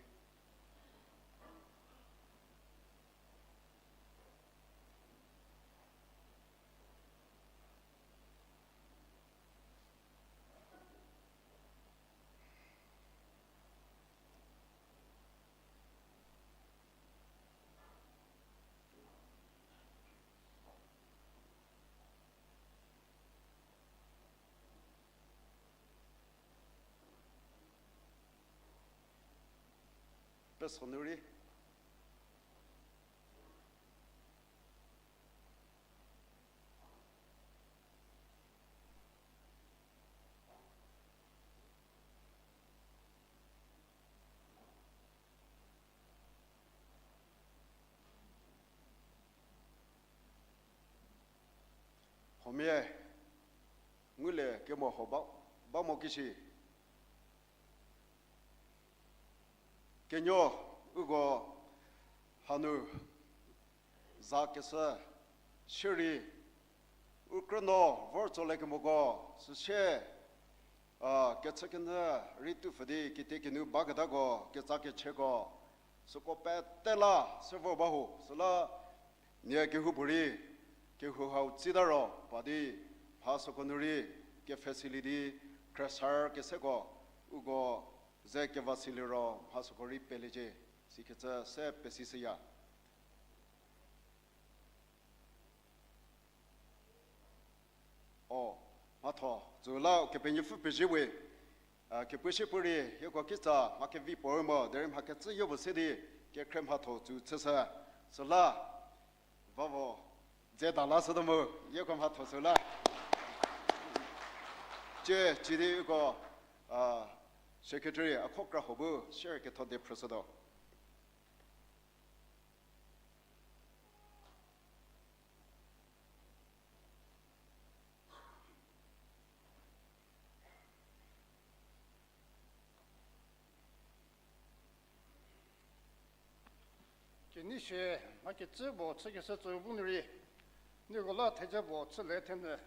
Peso nu rei. Huomia, Ngulie kemo ho ba, ba mo kishi. Kenuo, uko hanu za keshü shierei, u krünuo vor tsolie kemoko, süsie, a, kechükenyü rei tupfü di kitiekinu baketako, ketsa kecheko, süko pete la se vor ba ho, süla nie kehoupuorei, kehou hau tsita ro, pa di, mha süko nu rei, kepfhesilie di, khriesarü keseko, uko ze keva silie ro, mha süko rei pelecie, sikecü se pesishüya. O, mhatho, tsüla Kepenuopfü pezie we, a, kepushie puorei, hieko kitsa, mha kevi puo mo, derei mha kecü yopuo se di, kekhrie mhatho tsü chüshü, süla, vavo, dzeta la shütuo mu, hieko mhatho süla. Cie, cie di uko, a, secretary, a kho kra ho bu, share ketho de phrüshütuo. Kenei sie, mha kecü puo chükeshü tsü bu nu rei, nieko la theja puo chülie thenyü.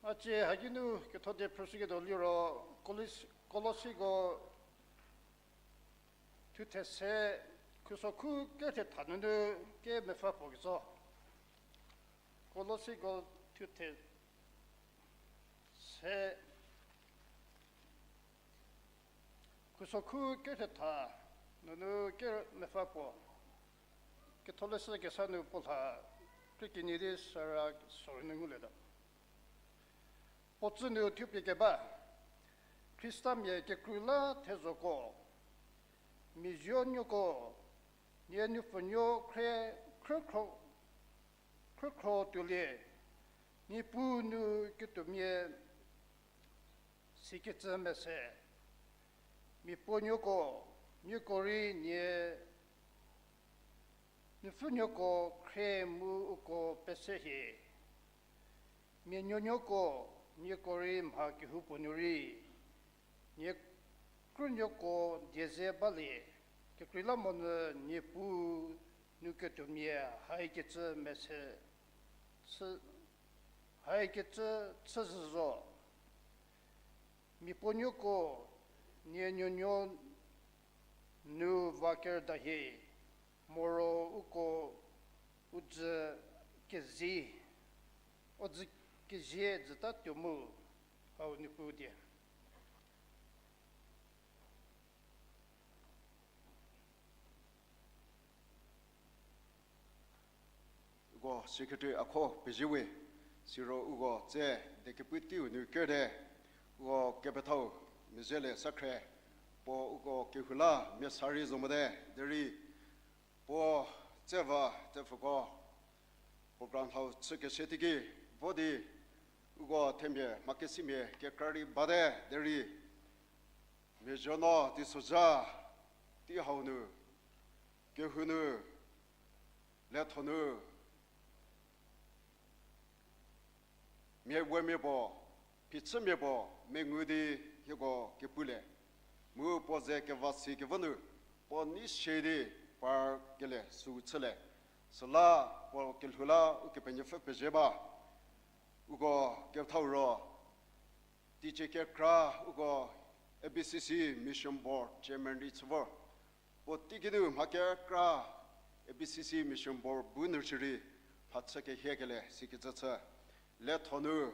A cie haki nu ketho de phrüshüketuo liro, Kolos-, Kolosiko thuthe se, khuso khu kerthetha nunu kemepfü puo ketso. Kolosiko thuthe se, khuso khu kerthetha nunu kemepfü puo. Ketholeshü kesa nu puo lha, krie kenie di süra sorü nu ngulieta. Puo tsü nu thupie keba, Khristamia kekru la thezhoko, mia zuonuoko, nie nupfunuo khrie, khrükhro, khrükhro tuolie, Niepuu nu ketuomia sikecü mese, mia puonuoko, nieko rei nie, nupfunuoko khrie mu uko pese hie. Mia nuonuoko, nieko rei mha kehoupuo nu rei, nie krünuoko die ze balie, kekreilamonyü Niepuu nu ketuomia haikecü mese, chü, haikecü chüzhü zo. Mia puonuoko, nie nuonuo nu va kerda hie, moro uko u dzü kezie, u dzü kezie dzüta tuo mu, hau Niepuu die. Uko secretary a kho pezie we, siro uko tse dekepu teiu nu kerte, uko kepethau Mezielie Sakhrie, puo uko kehou la mia sa rei zo mote, derei puo tse va tsepfüko program hau chükeshü teiki vo di uko themia mha kesimia kekra rei bate derei, mia zuonuo teisozha tei hau nu, kehou nu, letho nu, mia wemia puo, phichümia puo mengu di hieko kepulie. Mu puo ze keva si kevo nu, puo nei sie di par kelie süu chülie. Süla puo kelhou la Ukepenuopfü pezie ba. Uko kethau ro, teicie kekra uko A B C C Mission Board Chairman rei chü vor. Puo teiki nu mha kekra A B C C Mission Board bu nu shierei mhachü kehiekelie sikecü chü. Letho nu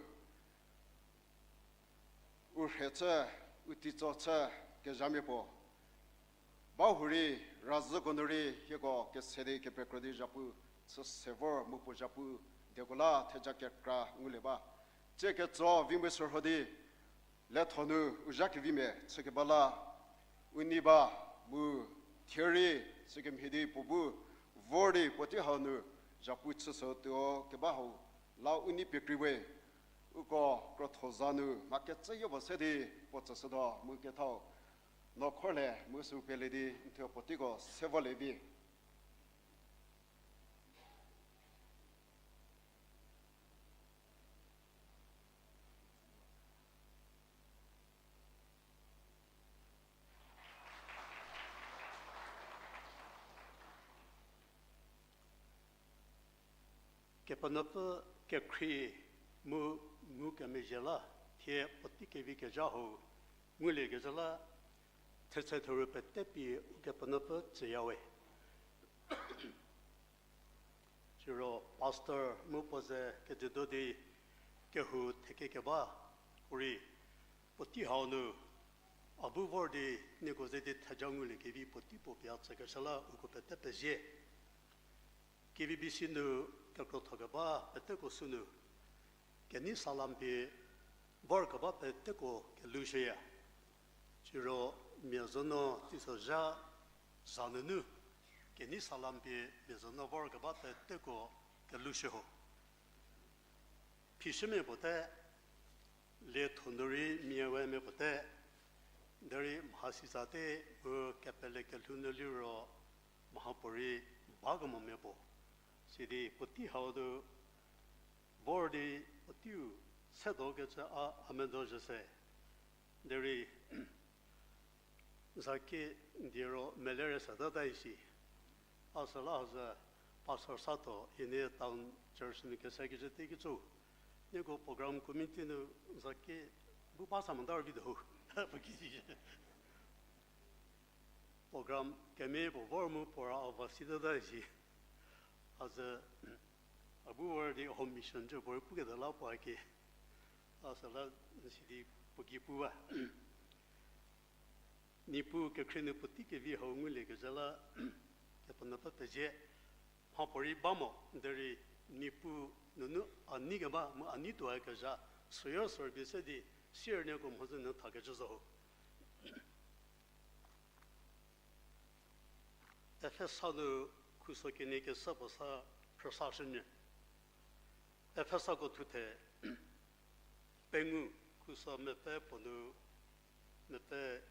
u rhe chü, u teitso chü kezhamia puo bahurei, razhüko nu rei hieko kese di kepekro di zhapu chü se vor mu puo zhapu dieko la theja kekra ngulie ba. Tsie ketso vi mu sürho di, letho nu u zha kevimia chükeba la u nei ba mu thie rei sükemhie di puo bu vor di puotei hau nu zhapu chüshütuo keba hau la u nei pie krei we. Uko krotho za nu mha kecü yopuo se di puo tsüshütuo mu kethau no khorlie mu sü pelie di n thuo puoteiko se volie vi. Kepenuopfü kekhrie mu ngukemezhie la, thie puotei kevi kezha hau ngulie kezha la, thetse thuru pete pie Ukepenuopfü tsüyawe. Siro pastor mu puo ze kejüdo di kehou thekekeba, u rei puotei hau nu a bu vor di nieko ze di theja nguliekevi puotei puo pie a tsükeshü la uko pete pezie. K B B C nu kekrothokeba peteko sünu kenei salam pie vorkeba peteko kelhoushüya. Siro mia zono teisozha za nunu kenei salam pie mia zono vorkeba peteko kelhoushü ho. Phishümia puote, lietho nu rei mia we mia puote, derei mhasi zate mu kepele kelhou nu liro mhapuorei bakemomia puo. Sidi puotei hau nu vor di puoteiu sedo kecü a, a medo zhü se. Derei zaki diero melerü setata isi. A süla hüzü Pastor Sato, hienie Town Church nu kese kecü teikecü. Nieko program committee nu zaki bu ba sa mota rüvi do. Program kemie puo vor mu puo ra a va sitata isi. Hüzü a bu vor di home mission cü puorei puketuo la puo a ki. A süla n sidi puo ki pu ba. Niepuu kekhrie nu puotei kevi hau ngulie kezha la, Kepenuopfü pezie. Mhapuorei ba mo, derei Niepuu nunu a nei keba mu a nei tuoyakezha, süyo sürpie se di, siro nieko mhodzü nu thakecü zo ho. Efesa nu khuso kenie kesa puo sa phrüsashünyü. Efesako thuthe pengou, khuso mepfü puo nu mepfü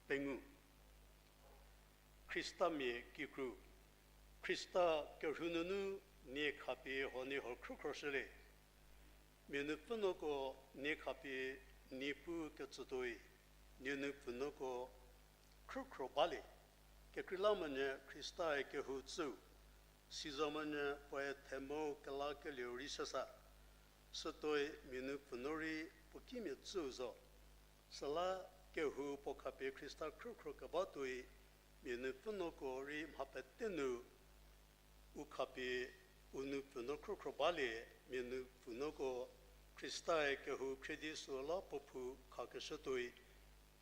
pengou. Khristamia kikru, Khrista kerhu nunu nie khapie huoniehuo khrükhroshülie. Mia nupfünuoko nie khapie Niepuu ketsütuoi, nie nupfünuoko khrükhro balie. Kekreilamonyü Khristae kehou tsüu, sizomonyü puoe themou kelakelieu rei shüsa. Sütuoi mia nupfünuo rei puo kimia tsüu zo. Süla kehou puo khapie Khrista khrükhro kebatuoi, mia nupfünuoko rei mha pete nu u khapie u nupfünuo khrükhro balie, mia nupfünuoko Khristae kehou khriedi süu la puo phou khakeshütuoi,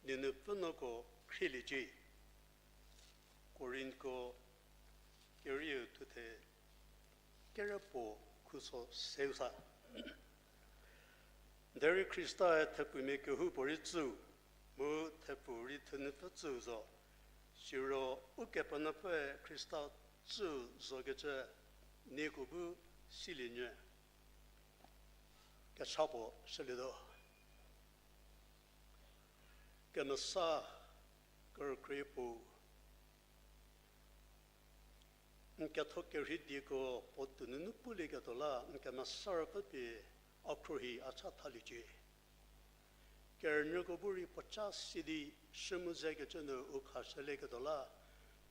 nie nupfünuoko khrieliecie. Korinthko kerieu thuthe kerepuo khuso seu sa. Derei Khristae thepfumia kehoupuorei tsüu, mu thepfu rei thenupfü tsüu zo. Siro Ukepenuopfüe Khrista tsüu zokecü nieko bu silienyü. Kecha puo shülietuo. Kemesa kerükrie puo, n ketho kerhei dieko puo toununu pulieketuo la n Kemesa Ruopfü pie a khruohi a cha thaliecie. Kerünyüko bu rei puoca si di shü mu zekecü nu u khashülieketuo la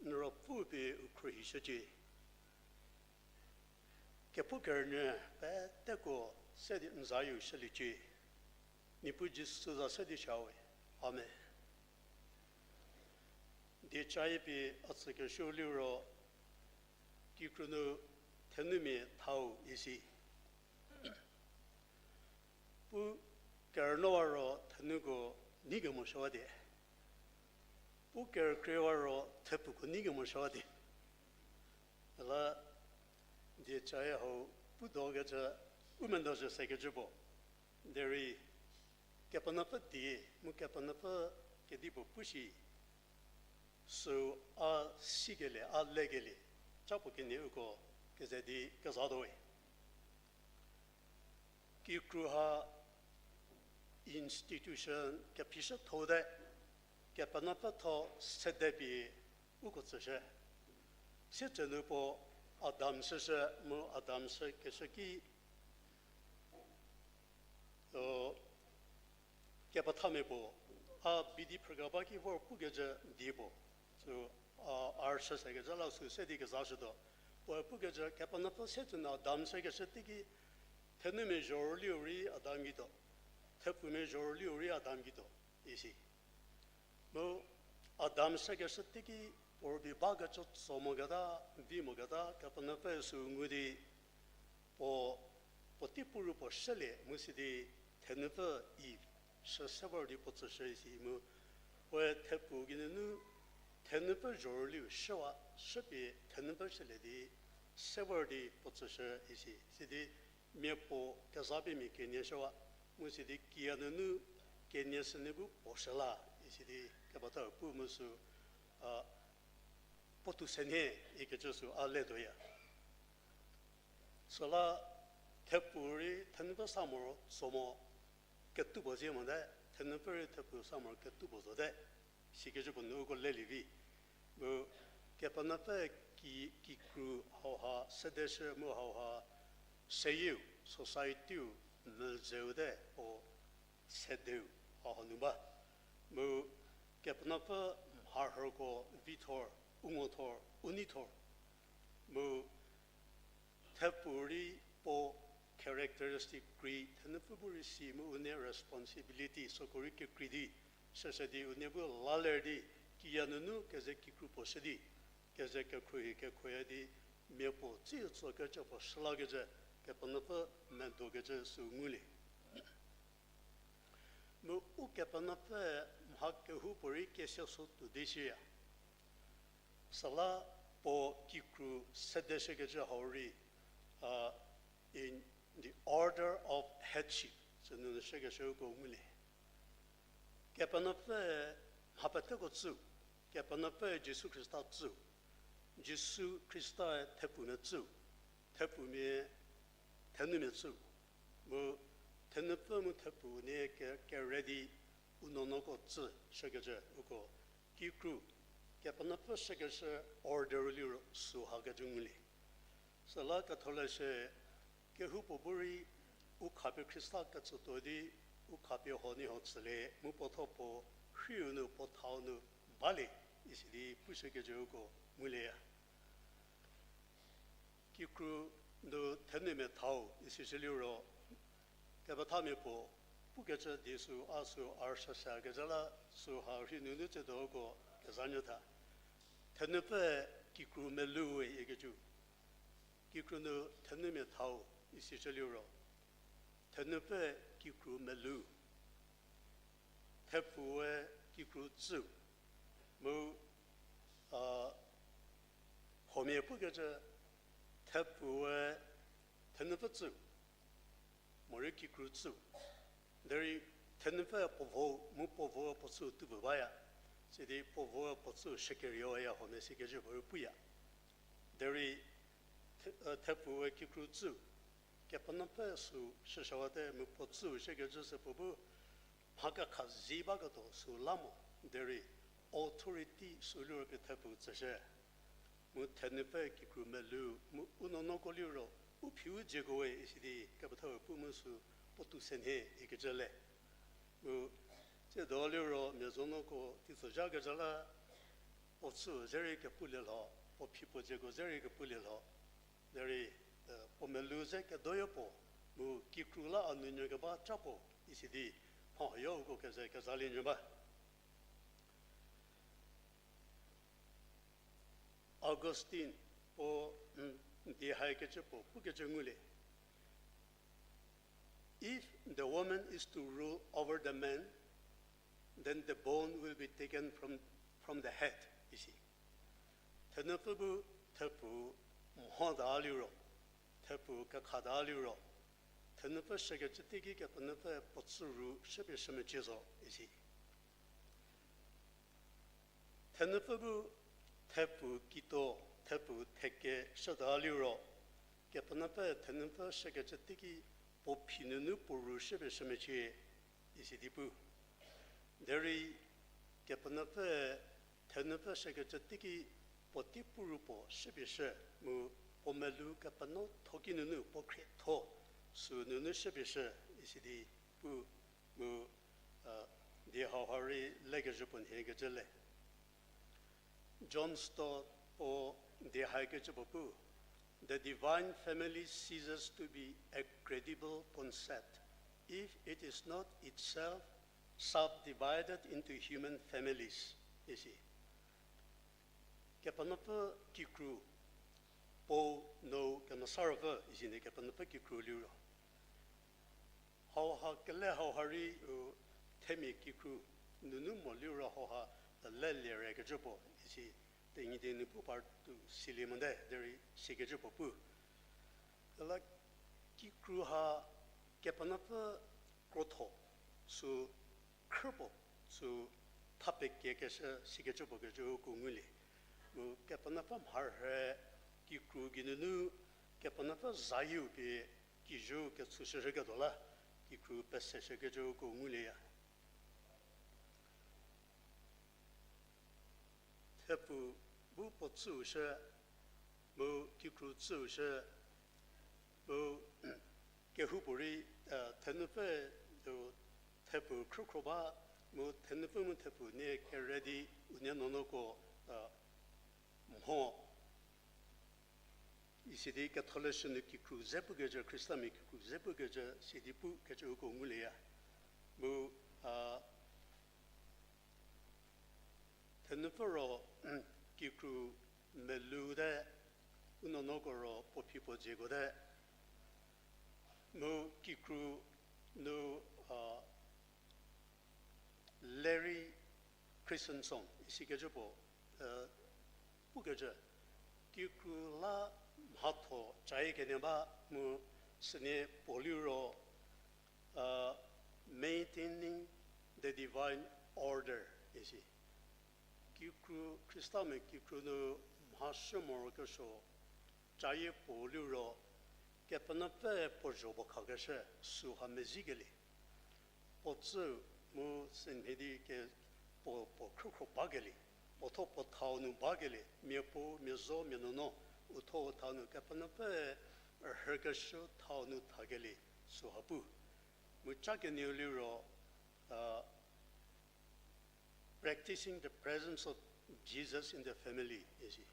n Ruopfü pie u khruohishücie. Kepu kerünyü peteko se di n zayie shüliecie. Niepuu Jisu za se di chau we. Amen. Dieca-e pie a tsükeshüu liro, kikru nu thenumia thau isi. Pu kerünuowa ro thenuko nei kemoshüwa die. Pu kerükriwa ro thepfuko nei kemoshüwa die. Süla dieca-e hau pu dokecü, u medo zhü sekecü puo. Derei Kepenuopfü die, mu Kepenuopfü kedipuo pu shi, süu a sikelie, a lekelie, ca puo kenie uko keze di kezatuo we. Kikru ha institution kephi shütho te, Kepenuopfü tho sede pie uko tsüshü. Sietsenu puo Adam shüshü mu Adam shükeshü ki, kepethamia puo, a bidi phrükeba ki vor pukecü die puo, sü, a, a rüshü sekecü la sü se di kezashütuo. Puoe pukecü Kepenuopfü se tsünu Adam sekeshü teiki thenumia zhorüliu rei Adam gei tuo, thepfumia zhorüliu rei Adam gei tuo, isi. Mu Adam sekeshü teiki puo rübei bakecü tso moketa, vi moketa, Kepenuopfü süu ngu di puo, puotei puo ru puo shülie mu sidi thenupfü Eve shü se vor di puo tsüshü isi mu, puoe thepfu geinunu thenupfü zhorüliu shüwa, shüpie thenupfü shülie di se vor di puo tsüshü isi. Sidi mia puo kezapie mia kenie shüwa, mu sidi kiya nunu kenie sünu bu puo shü la, isi di kepethau pu mu sü, a, puotou senhie ikecü sü a letuoya. Süla thepfu rei thenupfü sa moro tso mo ketuo puo zie mote, thenupfü rei thepfu sa moro ketuo puo zote, sikecü puo nu uko lelie vi. Mu Kepenuopfü ki, kikru hauha sedeshü mu hauha seyieu, society-u, mezeu te puo sedeu hauha nu ba. Mu Kepenuopfü mharhüko vithor, u ngothor, u neithor. Mu thepfu rei puo characteristic krei, thenupfü bu rei si mu unie responsibility süko rei kekrei di, süse di unie bu la ler di, kiya nunu keze kikru puo shü di, keze kekhruohi kekhoya di, mia puo tsi tsokecü puo shü lakecü, Kepenuopfü medokecü sü ngulie. Mu Ukepenuopfü mha kehoupuorei rei kesia so tuo di shiya. Süla puo kikru sedeshükecü hau rei, a, in the order of headship, sünu shükeshüko ngulie. Kepenuopfü mha peteko tsüu, Kepenuopfü Jisu Khrista tsüu, Jisu Khrista-e thepfumia tsüu, thepfumia thenumia tsüu, mu thenupfü mu thepfu unie ke, kere di u nuonuoko tsü shükecü uko kikru, Kepenuopfü shükeshü order liro süha kecü ngulie. Süla ketholeshü kehoupuo bu rei u khapie Khrista ketsütuo di u khapie huoniehuo tsülie mu puo thuo puo rhiu nu puo thau nu balie, isi di pushükecü uko ngulieya. Kikru nu thenumia thau isishü liro, kepethamia puo pukecü di sü a sü a rüshüshükecü la süha rhi nunu tsiedo uko kezha nyü tha. Thenupfü kikru melou we ikecü. Kikru nu thenumia thau isishü liro, thenupfü kikru melou, thepfue kikru tsüu, mu, a, huomia pukecü thepfue thenupfü tsüu, morei kikru tsüu. Derei thenupfü puo vo mu puo vo puo tsüu tuo baya. Sidi puo vo puo tsüu shükereya huomia sikecü puo rei puya. Derei the-, e, thepfue kikru tsüu, Kepenuopfü sü shüshüwate mu puo tsüu shükecü sü puo bu mha kekha zi baketuo sü la mo, derei authority sü liro pie thepfu tsüshü. Mu thenupfü kikru melou mu u nuonuoko liro u phiu dzieko we isi di kepethau pu mu sü puo tou senhie ikecü le. Mu tsiedo liro mia zonuoko teisozhakecü la puo tsüu ze rei kepulie lho, puo phi puo dzieko ze rei kepulie lho. Derei, e, puo melou ze kedoyo puo, mu kikru la a nounyü keba ca puo, isi di mha huoyo uko keze kezalie nyü ba. Augustine puo, mm, die haikecü puo pukecü ngulie. If the woman is to rule over the man, then the bone will be taken from, from the head, isi. Thenupfü bu thepfu mhota liro, thepfu kekhata liro, thenupfü shükecü teiki Kepenuopfü puo tsüu ru shüpie shü mecie zo, isi. Thenupfü bu thepfu kituo, thepfu theke shüta liro, Kepenuopfü thenupfü shükecü teiki puo phi nunu puo ru shüpie shü mecie, isi di pu. Derei Kepenuopfü thenupfü shükecü teiki puotei puo ru puo shüpie shü, mu puo melou kepeno thoki nunu puo khrietho sü nunu shüpie shü, isi di pu, mu, a, die hauha rei lekezhü puo nhiekecü le. John Stott puo die haikecü puo pu, The divine family ceases to be a credible concept if it is not itself subdivided into human families, isi. Kepenuopfü kikru, Puo, Nuou, Kemesa Ruopfü, isi nie Kepenuopfü kikru liro, hauha kele hauha rei u themia kikru nunu mo liro hauha lelie re kecü puo, isi Tenyidie nu pu par tu silie mote, derei sikecü puo pu. Süla kikru ha Kepenuopfü krotho, sü khrü puo, sü thapekie keshü sikecü puo kecü uko ngulie. Mu Kepenuopfü mharhü kikru geinunu Kepenuopfü zayieu pie kijü kechüshüshüketuo la, kikru peseshükecü uko ngulieya. Thepfu bu puo tsüu shü, mu kikru tsüu shü, mu kehoupuorei, eh, thenupfü, eh, thepfu khrükhro ba, mu thenupfü mu thepfu nie kere di unie nuonuoko, eh, mho. Isi di ketholeshü nu kikru ze pukecü, Khristamia kikru ze pukecü, sidi pukecü uko ngulieya. Mu, a, thenupfü ro, kikru meluute, u nuonuoko ro puo phi puo dziekuote. Mu kikru nu, a, lerei Christian song isikecü puo, eh, pukecü, kikru la mhatho cayie kenie ba mu sünie puo liro, eh, maintaining the divine order isi. Kikru, Khristamia kikru nu mhashü morokesuo cayie puo liro, Kepenuopfü puo zho puo khakeshü süha mezhiekelie. Puo tsü mu sünhie di ke puo, puo khrükhro bakelie, puo tho puo thau nu bakelie, mia puo, mia zo, mia nuonuo, u tho u thau nu Kepenuopfü rhükeshü thau nu thakelie süha pu. Mu ca kenieu liro, a, practicing the presence of Jesus in the family isi.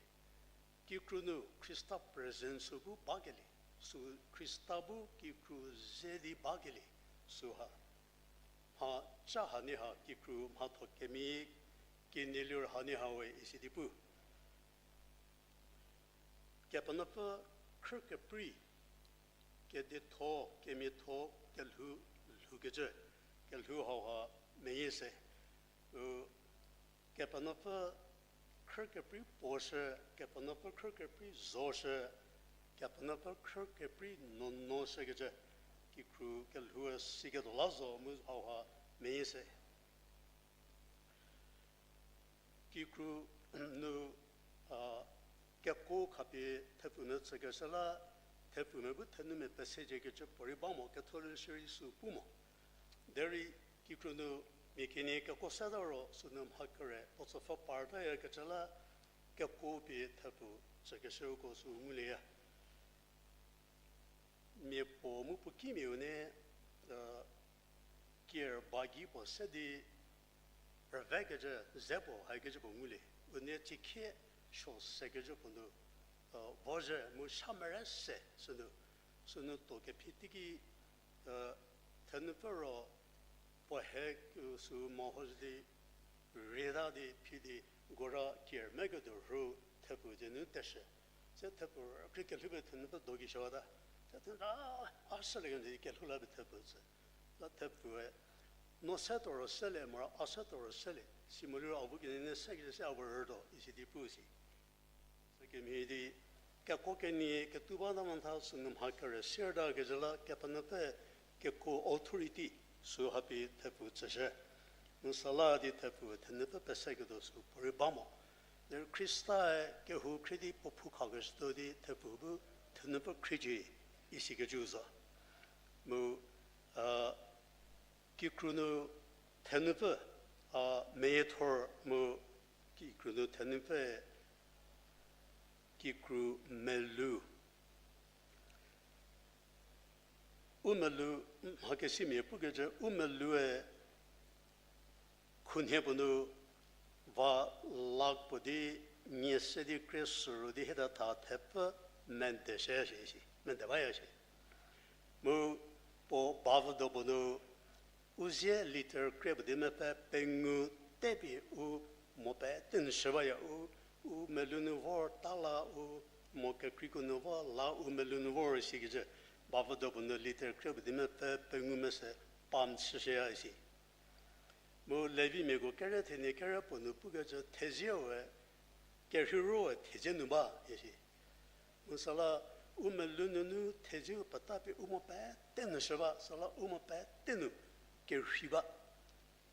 Kikru nu Khrista presence bu bakelie, sü Khrista bu kikru ze di bakelie, süha. Mha ca hanie ha kikru mhatho kemie kenie liro hanie ha we isi di pu. Kepenuopfü khrü keprei, kedietho, kemiatho, kelhou, lhoukecü, kelhou hauha meyie se. U, Kepenuopfü khrü keprei puoshü, Kepenuopfü khrü keprei zoshü, Kepenuopfü khrü keprei nuonuoshükecü, kikru kelhou siketuo la zo mu hauha meyie se. Kikru nu, a, kekuo khapie thepfumia tsükeshü la, thepfumia bu thenumia pesejükecü puorei ba mo, ketholeshü rei sü pu mo. Derei kikru nu mia kenie kekuo seta ro sünu mha kere puo tsüpfü partayakecü la, kekuo pie thepfu tsükeshüko sü ngulieya. Mia puo mu puo kimiau ne, a, kier ba gei puo se di rüvekecü, ze puo hakecü puo ngulie. Unie tsikhie suo sekecü puo nu, a, vozhü mu sha mere se sünu, sünu tuo kephi teiki, a, thenupfü ro puo he, u, sü meho zhü di, rieta di phi di, gora kier meketuo rhu thepfu di nu teshü. Se thepfu rükrie kelhou pie thenupfü do gei shüwata. Se thenu, a, a selie kenjü di kelhou la pie thepfu tsü. La thepfue, no se tuo ro selie, mora a se tuo ro selie, si mo liro a bu kenie ne sekecü se a bu rütuo, isi di pu si. Sükemhie di, kekuo kenie ketuo bata motha sünu mha kere siertakecü la Kepenuopfü kekuo authority sü hapie thepfu tsüshü. Mu süla di thepfu thenupfü peseketuo sü puorei ba mo. Derei Khristae kehou khrie di puo phou khakeshütuo di thepfu bu thenupfü khriecie isikecü zo. Mu, a, kikru nu thenupfü, a, meyiethor mu kikru nu thenupfü, kikru melou. U melou, mhakesimia pukecü u meloue khunhie puo nu va lak puo di nie se di krie süru di hieta tha thepfü mede shüya shi isi, mede baya shi. Mu puo bavü do puo nu, u zie litre kre puo di mepfü pengou te pie u mo pete nu shü baya u, u melou nu vor ta la u mo kekreiko nu vor la u melou nu vor sikecü, bavü do puo nu litre kre puo di mepfü pengou mese pam shüshüya isi. Mu Levimiako kere thenie kere puo nu pukecü thezieue kerhei ro we thezie nu ba isi. Mu süla u melou nunu thezieu petapie u mo pete nu shü ba, süla u mo pete nu kerhei ba.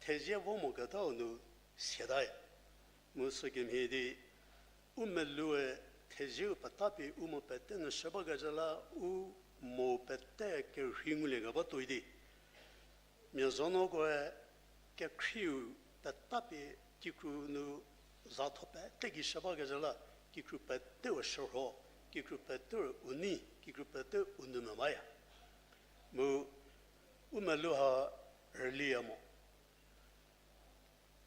Thezie vo moketau nu siataya. Mu sükemhie di u meloue thezieu petapie u mo pete nu shü bakecü la u mo pete kerhei ngulie keba tuoi di, mia zonuokoe kekhrieu petapie kikru nu zatho pete ki shü bakecü la, kikru peteu shürho, kikru peteu u nei, kikru peteu u nou me baya. Mu u melou ha rüliya mo.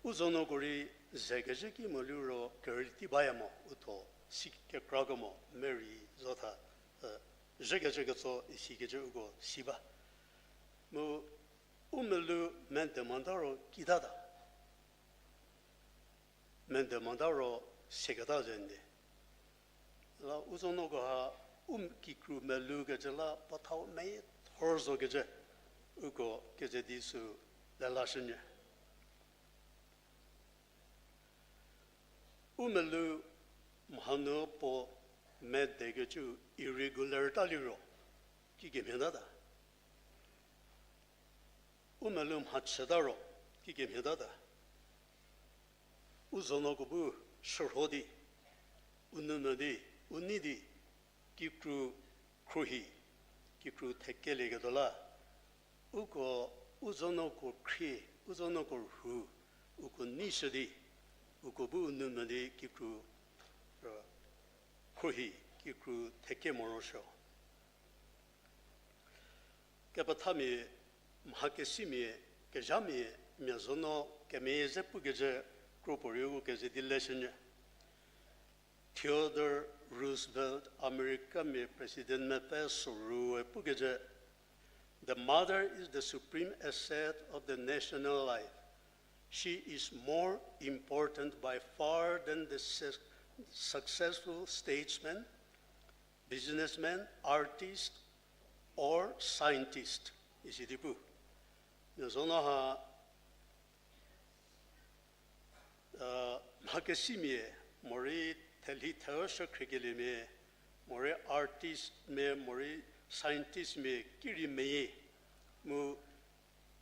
U zonuoko rei ze kezhü ki mo liro kerüli tei baya mo, u tho si kekra kemo merei zotha, zhükecü ketso isikecü uko si ba. Mu u melou mede mota ro kitata. Mede mota ro seketa ze nde. La u zonuoko ha u kikru meloukecü la puo thau meyie thor zokecü uko keze di sü lelashünyü. U melou mhanu puo medekecü irregular ta liro kikemhie tata. U melou mhachüta ro kikemhie tata. U zonuoko bu shürho di, u nou me di, u nei di, kikru khruohi, kikru thekelieketuo la, uko u zonuoko khrie, u zonuoko rhu, uko neishü di, uko bu u nou me di kikru khruohi, kikru theke morosuo. Kepethamia, mhakesimia, kezhamia, mia zonuo kemeyie ze pukecü kropuorei uko keze di leshünyü. Theodore Roosevelt, Americamia president mepfü soru we pukecü, The mother is the supreme asset of the national life. She is more important by far than the successful statesman, businessman, artist, or scientist, isi di pu. Mia zonuo ha mhakesimia, morei thelhi theu shükhrikeliemia, morei artistmia, morei scientistmia ki rei meyie, mu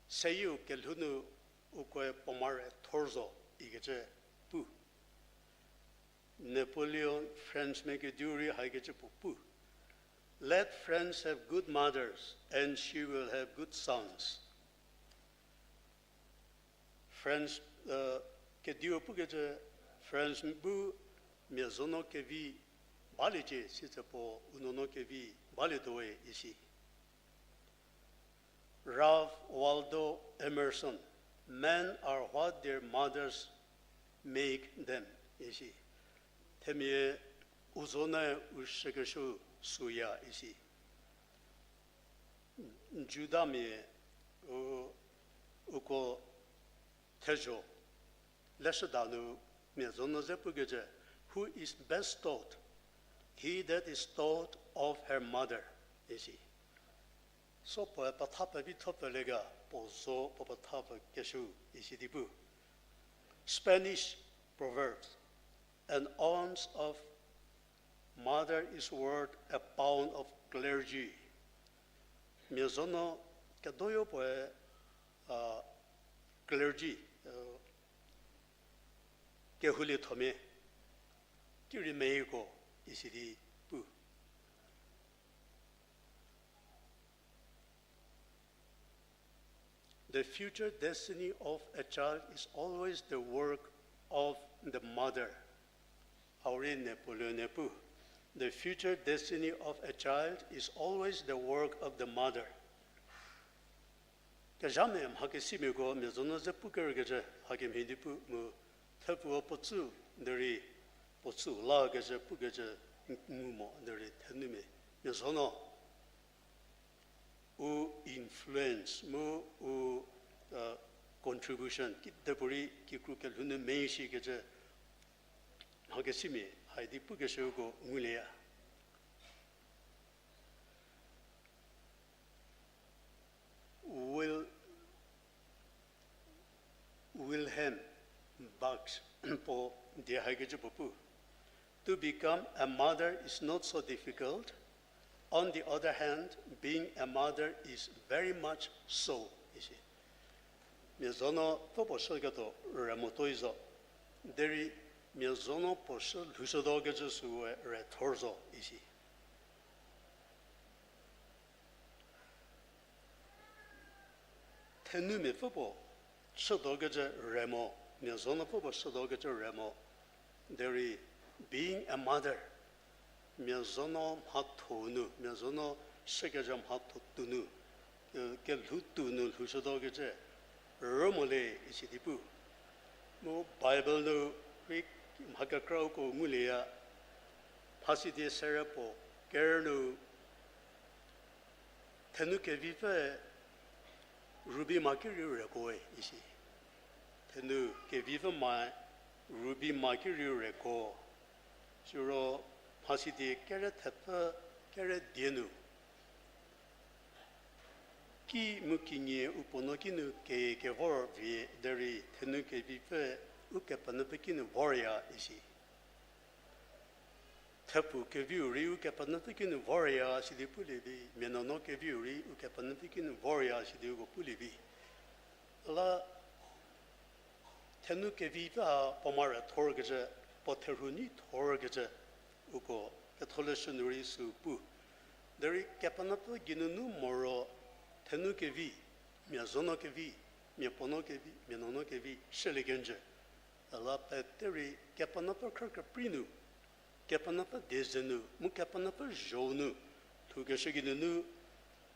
seyieu kelhou nu ukoe puo mare thor zo ikecü pu. Napoleon Frencemia kediu rei haikecü puo pu: Let France have good mothers, and she will have good sons. France kediu pukecü, France bu mia zonuo kevi baliecie sitse puo u nuonuo kevi balietuo we isi. Ralph Waldo Emerson, Men are what their mothers make them, isi. Themia u zonuoe u shükeshü süya isi. Judamia u, uko thezho leshüda nu mia zonuo ze pukecü, Who is best taught? He that is taught of her mother, isi. So puoe petha pevi tho pfülie ga, puo zo puo petha pfükeshü isi di pu. Spanish proverbs, An ounce of mother is worth a pound of clergy. Mia zonuo kedoyo puoe clergy, kehouliethomia ki rei meyieko isi di pu. The future destiny of a child is always the work of the mother. Hau rei Napoleon-e pu, The future destiny of a child is always the work of the mother. Kezhamia mhakesimiako mia zonuo ze pukerkecü hakemhie di pu mu, thepfuo puo tsü derei puo tsü lakecü pukecü ngu mo derei thenumia, mia zo no u influence mu u contribution kidepuo rei kikru kelhou nu mei shikecü mhakesimia hai di pukeshüko ngulieya. Will Wilhelm Buck puo die hakecü puo pu, To become a mother is not so difficult. On the other hand, being a mother is very much so, isi. Mia zo no pfü puo shüketuo re motuoi zo. Derei mia zo no puo shü lhoushütuo kecü süe re thor zo, isi. Thenumiapfü puo shütuo kecü re mo, mia zo no pfü puo shütuo kecü re mo. Derei being a mother, mia zo no mhatho nu, mia zo no shükezha mhatho tuo nu, kelhou tuo nu lhoushütuo kecü rü mo le isi di pu. Mu Bible nu rei mha kekrako ngulieya, Mhasidi sere puo ker nu, thenu kevipfü ruby ma ki rei reko isi. Thenu kevipfü ma ruby ma ki rei reko. Siro Mhasidi kere thepfü kere die nu, ki mu kinyi u puo no kinu kekevor vie derei thenu kevipfü Ukepenuopfü kinu vorya isi. Thepfu keviu rei Ukepenuopfü kinu vorya sidi pulie vi, mia nuonuo keviu rei Ukepenuopfü kinu vorya sidi uko pulie vi. La thenu kevipfü ha puo ma re thorkecü, puo therhu nyi thorkecü, uko ketholeshü nu rei sü pu. Derei Kepenuopfü geinunu moro thenu kevi, mia zo no kevi, mia puo no kevi, mia nuonuo kevi shülie kenjü. La pete rei Kepenuopfü khrü keprei nu, Kepenuopfü dieze nu mu Kepenuopfü zho nu lhoukeshü geinunu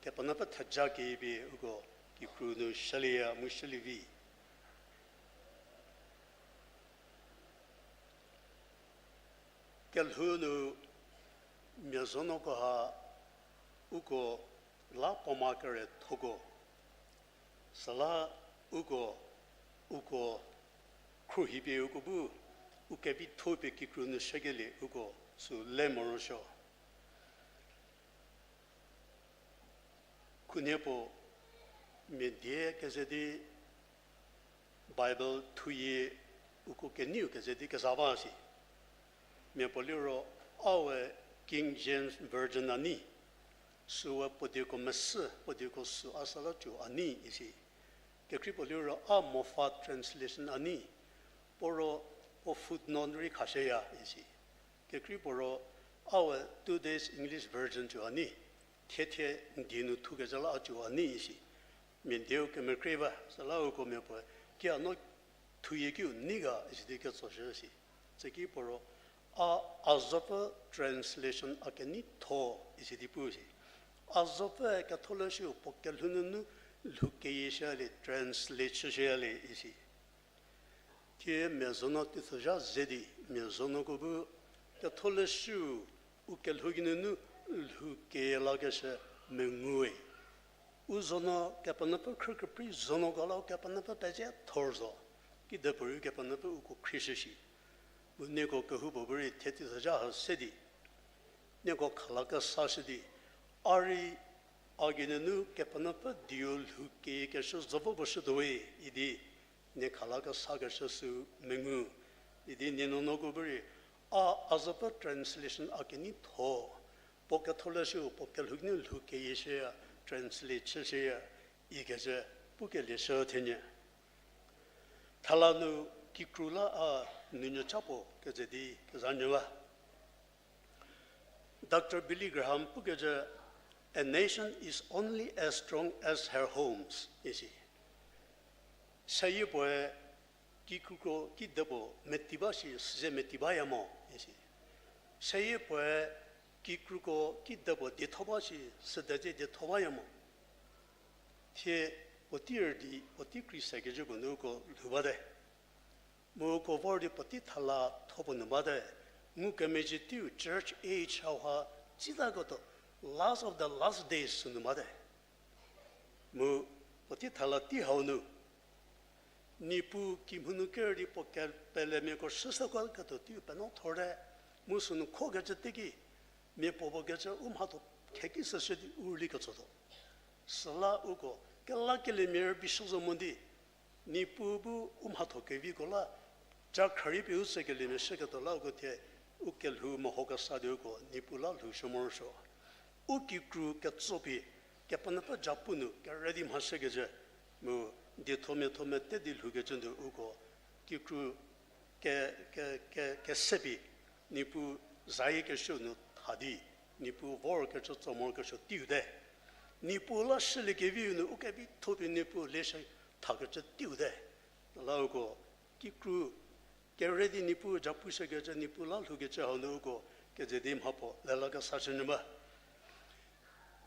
Kepenuopfü theja kepie uko kikru nu shülieya mu shülie vi. Kelhou nu mia zo nuoko ha uko la puo ma kerethoko, süla uko, uko khruohipie uko bu u kevitho pie kikru nu shükelie uko sü le morosuo. Khunhie puo mia die keze di Bible thuyie uko kenieu keze di keza ba si. Mia puo liro a we King James Version a nyi, süe puo dieko mesü, puo dieko sü a sa la tuo a nyi isi. Kekrei puo liro a Moffatt Translation a nyi, puo ro puo footnote rei khashüya isi. Kekrei puo ro a we Today's English Version tuo a nyi, thiethie n die nu thukezha la a tuo a nyi isi. Mia dieu kemekrei ba, süla uko mia puoe, kia no thuyie kiu nyi ga isi di ketsoshü si. Tsüki puo ro, a, a zopfü translation a keneitho isi di pu si. A zopfü ketholeshüu puo kelhou nunu lhou keyie shülie, translate chüshülie isi. Thie mia zo no tuo thezha ze di, mia zo nuoko bu ketholeshüu u kelhou geinunu lhou keyie lakeshü mengu we. U zo no Kepenuopfü khrü keprei zo nuoko la u Kepenuopfü peze thor zo. Kidepuorei Kepenuopfü uko khrieshü shi. Mu nieko kehoupuo bu rei thie tuo thezha ha se di, nieko khala kesashü di, a rei a geinunu Kepenuopfü dieu lhou keyiekeshü zopfü puo shütuo we idi, nie khala kesakeshü sü mengu. Idi nie nuonuoko bu rei, a, a zopfü translation a keneitho, puo ketholeshüu puo kelhou geinu lhou keyie shüya, translate chüshüya, ikecü pukelie shü thenyü. Thela nu kikru la a nuonuo cha puo keze di kezha nyü la. Doctor Billy Graham pukecü, A nation is only as strong as her homes, isi. Seyie puoe kikruko kidepuo meti ba shi süze meti baya mo, isi. Seyie puoe kikruko kidepuo dietho ba shi südeze dietho baya mo. Thie puotei rüdi puotei kri sekecü puo nu uko lhou bate. Mu uko vor di puotei thela tho puo nu bate. Ngukemezhie teiu church age hauha, tsitaketuo last of the last days sünu bate. Mu puotei thala tei hau nu, Niepuu kimhie nu ker di puo kepelemiako shüshükuo ketuo teiu penuo thorte, mu sünu khokecü teiki, mia puopuo kecü u mhatho kheki süshü di u rüli ketsotuo. Süla uko kelakeliemia rübei shü zo mo di, Niepuu bu u mhatho keviko la, cha kharipie u tsükeliemia shüketuo la uko thie, u kelhou meho kesa di uko Niepuu la lhoushü morosuo. U kikru ketsopie, Kepenuopfü japu nu kerüdi mhashükecü, mu dietho miatho mete di lhoukecü nu uko, kikru ke, ke, ke, kesepie, Niepuu zayie kesuo nu tha di, Niepuu vorkecü tso morokesuo teiute. Niepuu la shüliekeviu nu u kevithopie Niepuu leshü thakecü teiute. La uko, kikru kerüdi Niepuu japu shükecü, Niepuu la lhoukecü hau nu uko, keze di mhapuo lelakesashü nyü ba.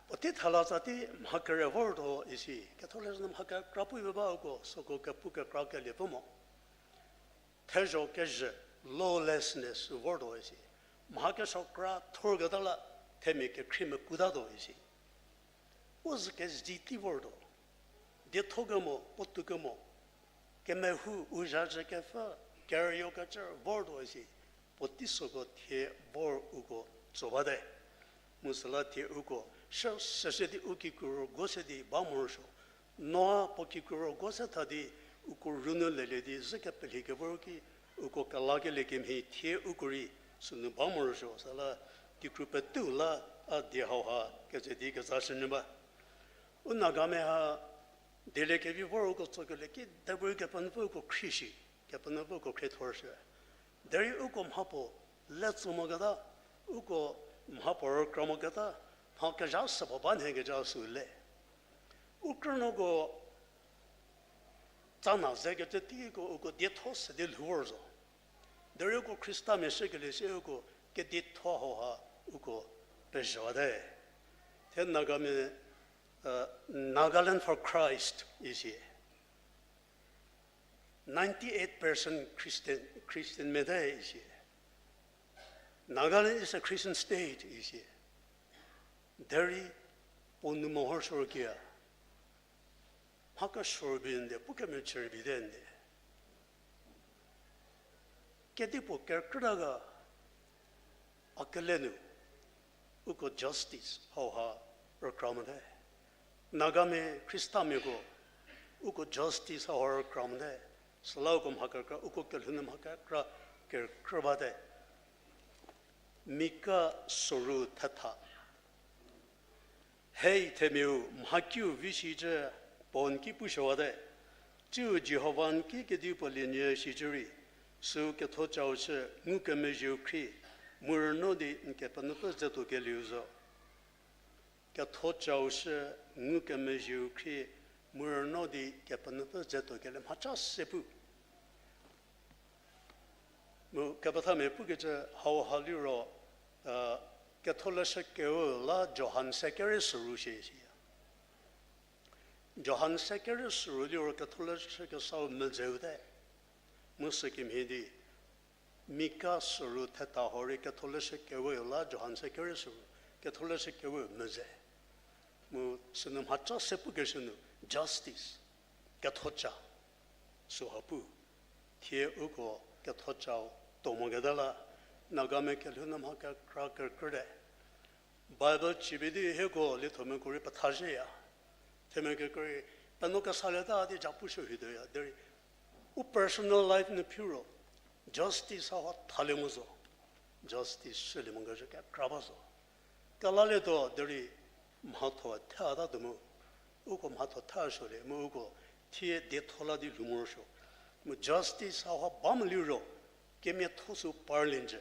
Puotei thala tsa tei mha kere vortuo isi, ketholeshü nu mha kekra pu ba uko, süko kepu kekra kelie pu mo. Thezho kezhü, lawlessness vortuo isi. Mha kesuo kra thorketa la, themia kekhrie mekutatuo isi. U zü kezi tei vortuo. Dietho kemo, puotou kemo, kemehou u zhazhü kepfü, kerüyokecü vortuo isi. Puotei süko thie vor uko tso bate. Mu süla thie uko, shü, süshü di u kikru rüguo se di ba morosuo. Noa puo kikru rüguo se tha di, uko rünu lelie di zhü kepelhi kevor ki, uko kelakelie kemhie thie uko rei sünu ba morosuo. Süla kikru petou la a die hauha keze di kezashü nyü ba. U Nagamia ha dieliekevi vor uko tsokelie ki, derei Kepenuopfü uko khrie shi, Kepenuopfü uko khriethorshü. Derei uko mhapuo le tso moketa, uko mhapuo rükra moketa, mha kezha süpuo ba nhie kezha sü le. U krünuoko tsana zekecü teiko uko dietho se di lhou vor zo. Derei uko Khristamia shükelie sie uko kedietho hauha uko pezhüwate. Thie Nagamia, uh, Nagaland for Christ isi. Ninety-eight percent Christian, Christian mete isi. Nagaland is a Christian state isi. Derei puo nou mehor shor kia. Mha kesuo rübei nde, pu kemechü rübei te nde. Kedipuo kerükrüta ga, a kele nu, uko justice hauha rükra mote. Nagamia Khristamiako, uko justice hauha rükra mote. Süla uko mha kekra, uko kelhou nu mha kekra kerükrü bate. Mika soru thetha. Hei themiau, mhakiu vi shicü puo n ki pushüwate. Tsiu Jihova n ki kedipuo lienyü shicü rei, süu kethocau chü ngukemezhieu khrie, mu rüno di n Kepenuopfü dze tuokelieu zo. Kethocau chü ngukemezhieu khrie, mu rüno di Kepenuopfü dze tuokelie mhaca se pu. Mu kepethamia pukecü hauha liro, uh, Ketholeshü Keu la Johan se kerei soru shie siya. Johan se kerei soru liro Ketholeshü Kesau medzeu te. Mu sükemhie di, Mika soru thetha hau rei Ketholeshü Keu la Johan se kerei soru, Ketholeshü Keu medze. Mu sünu mhaca se pukeshü nu, justice, kethoca, süha pu. Thie uko kethocau tuo moketa la, Nagamia kelhou nu mha kekra kerükrüte. Bible cipie di hieko liethomiako rei pethazhieya. Themia kekra rei penuo kesalieta di japu shü hituoya. Derei u personal life nu phiro, justice hauha thalie mo zo. Justice shülie mokecü kekra ba zo. Kelalietuo derei mhatho thata tuo mu. Uko mhatho tha suolie mu uko thie dietho la di lhou morosuo. Mu justice hauha ba mo liro, kemiatho sü parlie njü.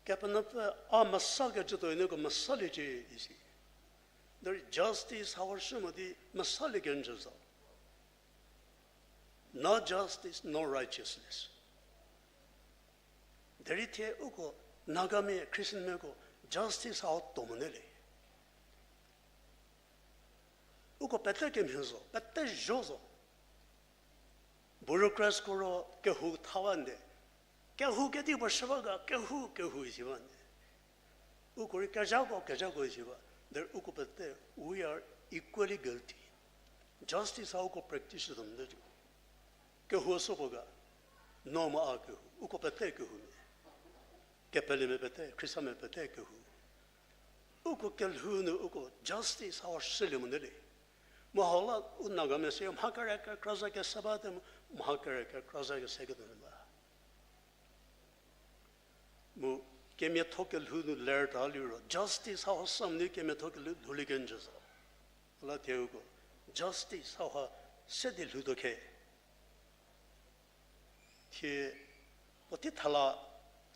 Kepenuopfü a mesakecü tuoi nieko mesaliecie isi. Derei justice hauha shü mo di mesalie kenjü zo. No justice, no righteousness. Derei thie uko Nagamia Christianmiako justice hau tuo mo ne le. Uko pete kemhie zo, pete zho zo. Bureaucratsko ro kehou thawa nde. Kehou kedipuo shü ba ga, kehou, kehou isi ba ne. Uko rei kezhako, kezhako isi ba. Derei uko pete, we are equally guilty. Justice ha uko practice shütuo mo de ju. Kehou süko ga, no mo a kehou, uko pete kehou me. Kepelemia pete, Khristamia pete kehou. Uko kelhou nu uko justice hau shülie mo de le. Mu hau la u Nagamia se mha kere kekra za kese bate mu, mha kere kekra za kese ketuo nu ba. Mu kemiatho kelhou nu lerta liro, justice hau sam nu kemiatho kelhou lhoulie kenjü zo. La thie uko, justice hau ha se di lhoutuo khe. Thie, puotei thala,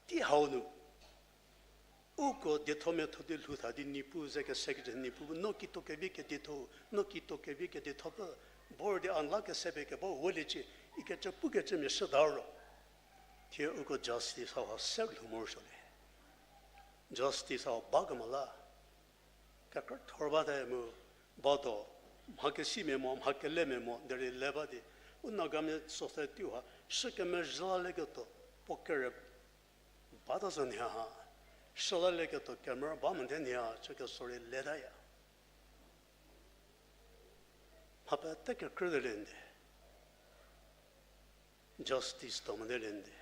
tei hau nu, uko dietho miatho di lhou tha di Niepuu ze kese kecü Niepuu, no kituo kevi kedietho, no kituo kevi kedietho pfü, vor di a n la kese pie keba weliecie, ikecü pukecü mia shüta ro. Thie uko justice hau ha se lhou morosuo le. Justice hau ba kemo la. Kekrüthor bate mu, batuo, mha kesimia mo, mha kelemia mo, derei le ba di. U Nagamia society ha, shü kemezhü lalieketuo, puo kere bata zo nhie ha. Shü lalieketuo kemera ba mo de nhie ha, chü kesorei letaya. Mha pete kekrü de le nde. Justice tuo mo de le nde.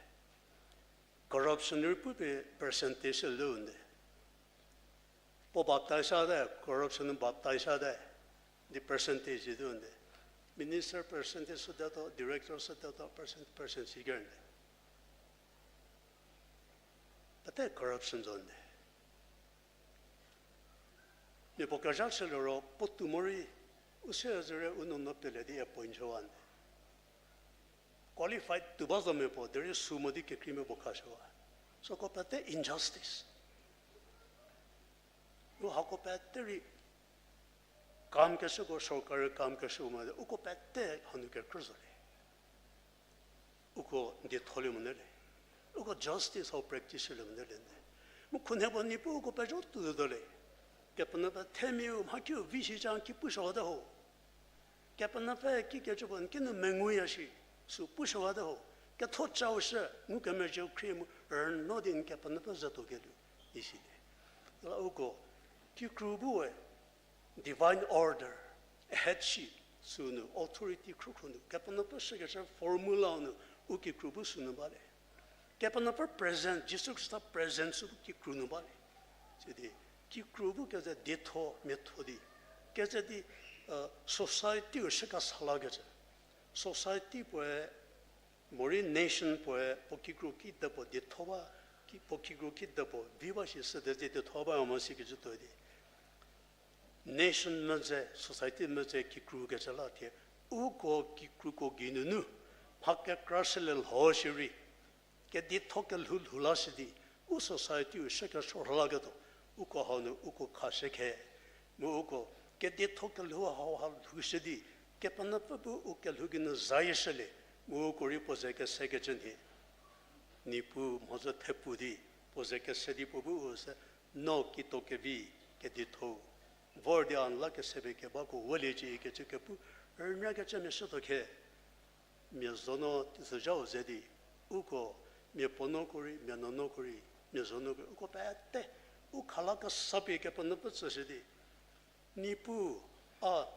Corruption rei pu pie percentage lu nde. Puo baptize ate, corruption baptize ate, di percentage du nde. Minister percentage sütatuo, director sütatuo, percent, percent siker nde. Pete corruption zo nde. Mia puo kezha shü liro puo tuo morei, u se züre u nuonuo pele di appoint chüwa nde. Qualified tuo ba zo mia puo, derei sü mo di kekreimia puo khashüwa. Süko pete injustice. U hako pete rei kam keshüko, sorkari kam keshü mo de, uko pete hanu kekrü zo le. Uko dietholie mo de le. Uko justice hau practice shülie mo de le nde. Mu khunhie puo Niepuu uko pezho tuotuo le. Kepenuopfü themiau mhakiu vi shi ca ki pushüwate ho. Kepenuopfü kikecü puo n kinu menguya shi, sü pushüwate ho. Ketho cau shü, ngukemezhieu khrie mu rüno di n Kepenuopfü zetuo kelu, isi le. La uko, kikru bu we, divine order, headship, sünu, authority khrukhru nu, Kepenuopfü shükecü formula nu, u kikru bu sünu ba le. Kepenuopfü present, Jisu Khrista present sü bu kikru nu ba le. Sidi, kikru bu keze dietho miatho di, keze di, society-u shü kesa lakecü. Society puoe, morei nation puoe, puo kikru kidepuo dietho ba, ki, puo kikru kidepuo vi ba shi süde zie dietho ba mo sikecü tuo di. Nation meze, society meze kikru kecü la thie, uko kikruko geinunu, mha kekra shülie lho shierei, kedietho kelhou lhou la shi di, u society-u shü kesorho laketuo, uko hau nu uko khashü khe, mu uko kedietho kelhou hau ha lhou shi di, Kepenuopfü bu u kelhou geinu zayie shülie, mu uko rei puo ze kesekecü nhie. Niepuu mhodzü thepu di, puo ze kese di puo bu u se, no kituo kevi, kedietho, vor di a n la kese pie kebako weliecie ikecü kepu, rünyakecü mia shütuo khe, mia zonuo tizhü zhau ze di, uko, mia puonuoko rei, mia nuonuoko rei, mia zonuoko rei, uko pete, u khala kesa pie Kepenuopfü tsüshü di, Niepuu, a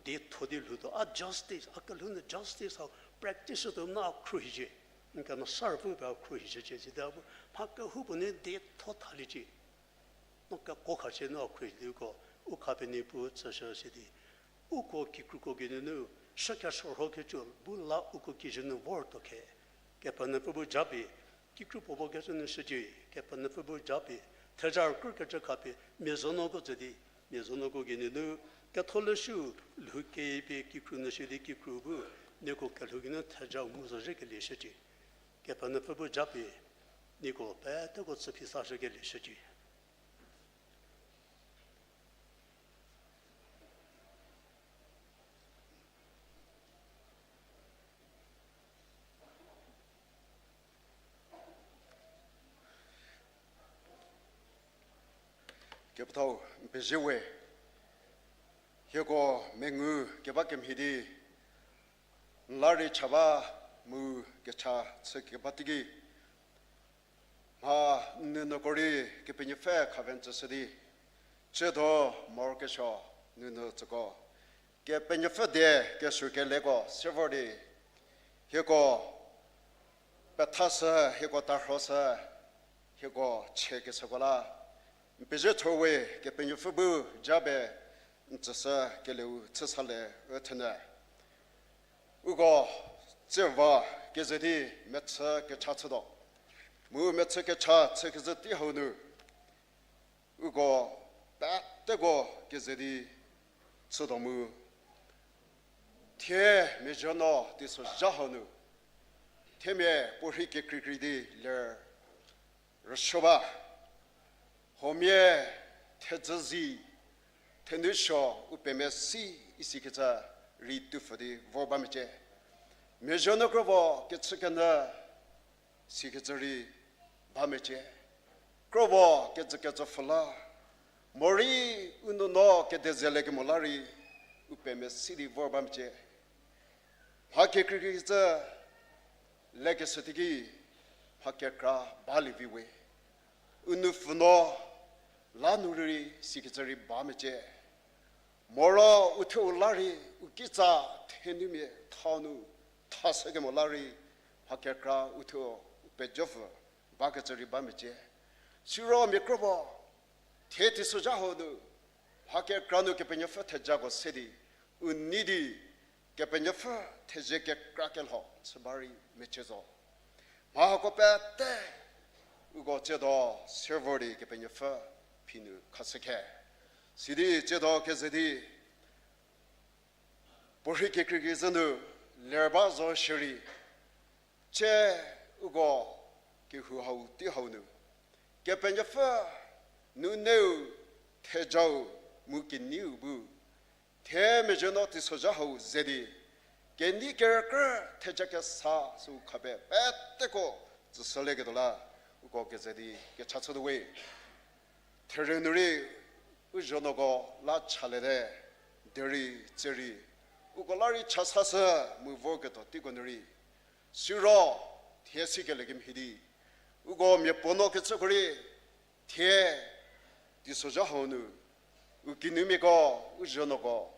dietho di lhoutuo, a justice, a kelhou nu justice hau practice shütuo no a khruohicie. N kemesa ruopfü pie a khruohishücie, sidi a bu mha kehoupuo nu dietho thaliecie. No kekuo khacie no a khruohi di uko, u khapie Niepuu tsüshü sidi. Uko kikruko geinunu, shü kesorhokecü bu la uko kijü nu vortuo khe. Kepenuopfü bu japie, kikru puo bo kecü nu shücie, Kepenuopfü bu japie, theja krükecü khapie, mia zonuoko tsü di, mia zonuoko geinunu, ketholeshü, lhou kepie kikru nu shü di kikru bu, nieko kelhou geinu theja ngu zo zhükelie shücie. Kepenuopfü bu japie, nieko peteko tsü phi sashükelie shücie. Kepethau, n pezie we, hieko mengu keba kemhie di, n la rei cha ba mu kecha chü keba teiki, Mha n nuonuoko rei Kepenuopfü khaven tsüshü di, tsiedo morokesuo n nuonuo tsüko, Kepenuopfü die kesuo keleko se vor di, hieko pethashü, hieko tarhoshü, hieko chiekeshüko la, n pezie tho we. Kepenuopfü bu japie n tsüshü kelieu chüsale üthene. Uko tsie va keze di mechü kecha chütuo. Mu mechü kecha chükezhü tei hau nu, uko peteko keze di chütuo mu, thie mezhie no teisozha hau nu, themia puorhi kekreikrei di ler rüsuo ba. Huomia thejü zi, thenusuo, u pemesi isikecü rei tupfü di vor ba mecie. Mezhie nu kropuo kechükenyü sikecü rei ba mecie. Kropuo kejükecü pfhü la, morei u nuonuo kedezeliekemo la rei u pemesi di vor ba mecie. Mha kekreikrei cü lekeshü teiki mha kekra balie vi we. U nupfhü nuo la nu rei sikecü rei ba mecie. Moro uthuo la rei u kitsa thenumia thau nu thashükemo la rei mha kekra uthuo u pejopfü bakecü rei ba mecie. Siro mia kropuo thie teisozha hau nu mha kekra nu Kepenuopfü thejako se di, u nei di Kepenuopfü thezie kekra kelho chü ba rei mecie zo. Mha hako pete uko tsiedo se vor di Kepenuopfü phi nu khashükhe. Sidi tsiedo keze di puorhi kekreikrei zhü nu ler ba zo shierei, tsie uko kehou hau tei hau nu Kepenuopfü nuneu thejau mu keneiu bu thie mezhie no teisozha hau ze di kenei kerükrie theja kesa süu khapie peteko tsüshülieketuo la uko keze di kecha chütuo we. Therie nu rei u zhonuoko la chaliete, derei tsie rei uko la rei chasashü mu vorketuo teiko nu rei. Siro thie sikelie kemhie di uko miapuo no kechüko rei thie teisozha hau nu u kinumiako, u zhonuoko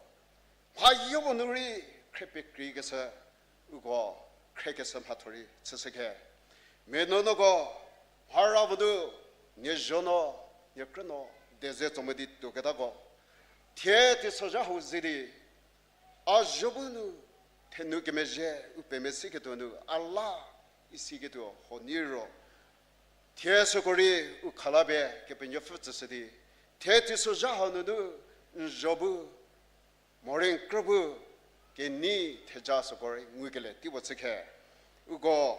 mhayo puo nu rei khriepie kreikeshü, uko khriekeshü mhatho rei chüshükhe. Mia nuonuoko mhara puo nu nie zhonuo, nie krünuo deze tso mo di tuoketako thie teisozha hau ze di a zho bu nu thenu kemezhie u pemesiketuo nu a la isiketuo huonieiro, thie süko rei u khalapie Kepenuopfü tsüshü di thie teisozha hau nunu n zho bu, morei n krü bu kenei theja süko rei ngukelie tei puo chükhe. Uko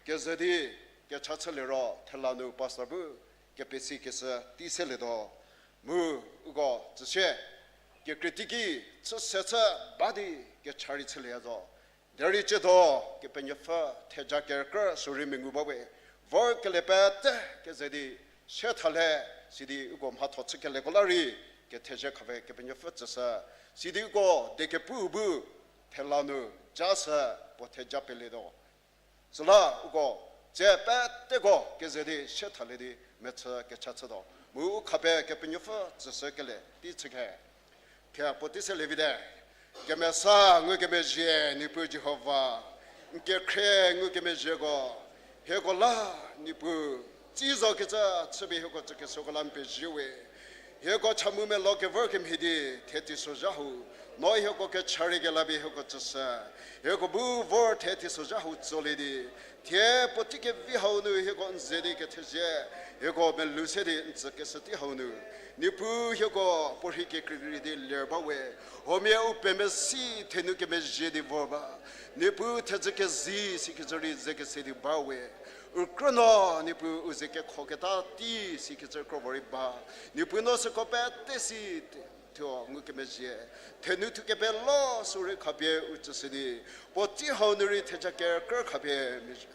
keze di kecha chülie ro thela nu pastor bu kepesikeshü tei selietuo. Mu uko tsüsie kekreitiki chüse chü ba di kecha rei chülieya zo. Derei tsiedo Kepenuopfü theja kerükrie sürei mengu ba we, vorkelie pete keze di sie thalie, sidi uko mhatho chükelieko la rei kethezie khapie Kepenuopfü tsüshü, sidi uko die kepu bu thela nu jashü puo theja pelietuo. Süla uko tsie peteko keze di sie thalie di mechü kecha chütuo. Mu u khapie Kepenuopfü tsüshükelie tei chükhe. Thie puotei selie vite. Kemesa ngukemezhie Niepuu Jihova, n kekhrie ngukemezhieko, hieko la Niepuu tsie zo kecü chüpie hieko tsükeshüko la n pezie we. Hieko cha mu melo kevor kemhie di thie teisozha hau no hieko kecha rei kelapie hieko tsüshü. Hieko bu vor thie teisozha hau tsolie di thie puotei kevi hau nu hieko n ze di kethezie, hieko melou se di n tsükeshü tei hau nu, Niepuu hieko puorhi kekreikrei di ler ba we, huomia u pemesi thenu kemezhie di vor ba. Niepuu thedzü kezi sikecü rei ze kese di ba we. U krünuo Niepuu u ze kekhoketa tei sikecü kro vor rei ba. Niepuu no süko pete si thuo ngukemezhie, thenu thu kepelo sürei khapie u tsüshü di, puotei hau nu rei theja kerükrie khapie mezhie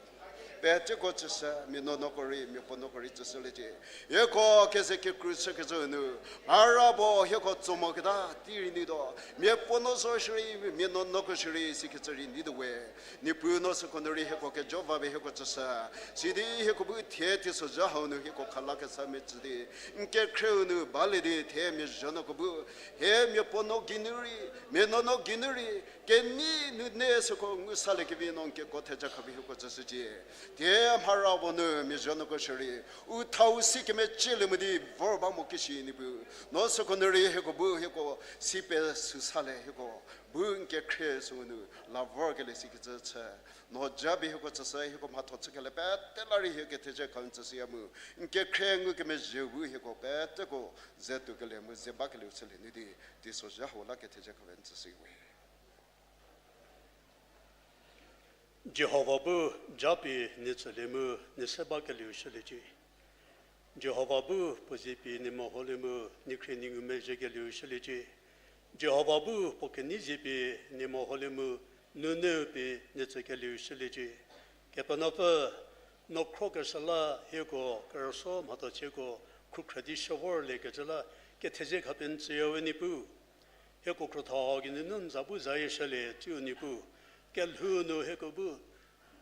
Peteko tsüshü, mia nuonuoko rei, mia puonuoko rei tsüshüliecie. Hieko keze kekru chükecü nu, mharabo hieko tso moketa tei rei nituo. Mia puonuo zo shierei, mia nuonuoko shierei sikecü rei nituo we. Niepuu no süko nu rei hieko kejo va pie hieko tsüshü. Sidi hieko bu thie teisozha hau nu hieko khalakesa metsü di, n kekhrieu nu balie di thie mia zhanuoko bu, hie mia puonuo geinu rei, mia nuonuo geinu rei, kenei nune süko ngu saliekevi no n keko theja khapie hieko tsüshücie. Thie mharabo nu mia zhanuoko shierei, u thau si kemecielie mo di vor ba mo keshi Niepuu. No süko nu rei hieko bu hieko si pesü salie hieko bu n kekhrie süu nu la vorkelie sikecü chü. No japie hieko tsüshü, hieko mhatho chükelie pete la rei hie kethezie kha n tsüshüya mu. N kekhrie ngukemezhieu bu hieko peteko ze tuokelie mu ze bakelieu chülie nu di, teisozha hau la kethezie kha n tsüshüwe. Jihova bu japie nie tsülie mu nie se bakelieu shüliecie. Jihova bu puo zie pie nie meholie mu nie khrie nie ngumezhiekelieu shüliecie. Jihova bu puo kenei zie pie nie meholie mu nuneu pie nie tsükelieu shüliecie. Kepenuopfü, no khrokeshü la hieko kerüsuo mhatho chieko khrükhrü di shüvorliekecü la kethezie khapie n tsüyawe Niepuu. Hieko krotho hau geinunu n za bu zayie shülie tsiu Niepuu. Kelhou nu hieko bu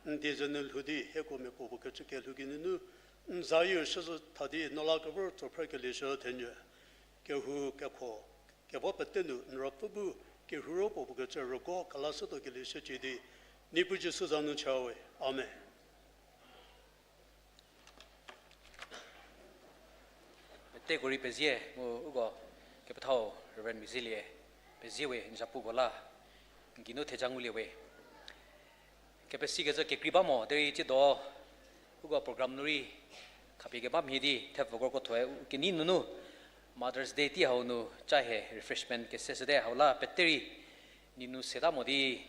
n die ze nu lhou di hieko miapuo puo kecü kelhou geinunu n zayie shüzhü tha di no la kevor tso phrükelie shü thenyü. Kehou kekho kevo pete nu n ruopfü bu kehou puo puo kecü rügo kelashütuokelie shücie di, Niepuu Jisu za nu chawe. Amen. Peteko rei pezie mu uko kepethau Reverend Mizilie pezie we n zapuko la n geinu theja ngulie we. Kepesikecü kekrei ba mo derei tsiedo uko program nu rei khapie keba mhie di thepfü kro kothoe u kenei nunu Mother's Day tei hau nu cha hie refreshment kese shüte hau la pete rei nie nu seta mo di,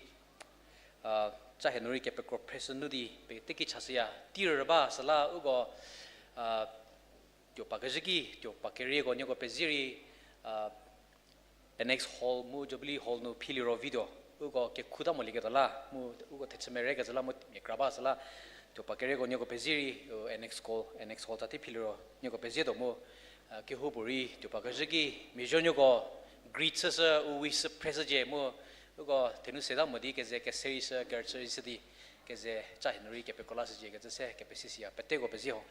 a, cha hie nu rei kepekro phreshü nu di pete ki chashüya tei rü ba süla uko, a, tuo pa kezhü ki, tuo pa kerieko nieko pezie rei, a, Annex Hall mu Jubilee Hall nu philiro video uko kekhuta molieketuo la mu uko thechü merekecü la mu mia kra ba süla tuo pa kerieko nieko pezie rei, u, Annex Hall, Annex Hall tsa tei philiro nieko pezietuo mu, a, kehoupuorei tuo pa kezhü ki mia zuonuoko greet chüshü u wish shü phreshücie mu uko thenu seta mo di keze kese rei shü kerüchü rei shü di keze cha hie nu rei kepekro lashücie kecü se kepesisiya peteko pezie ho.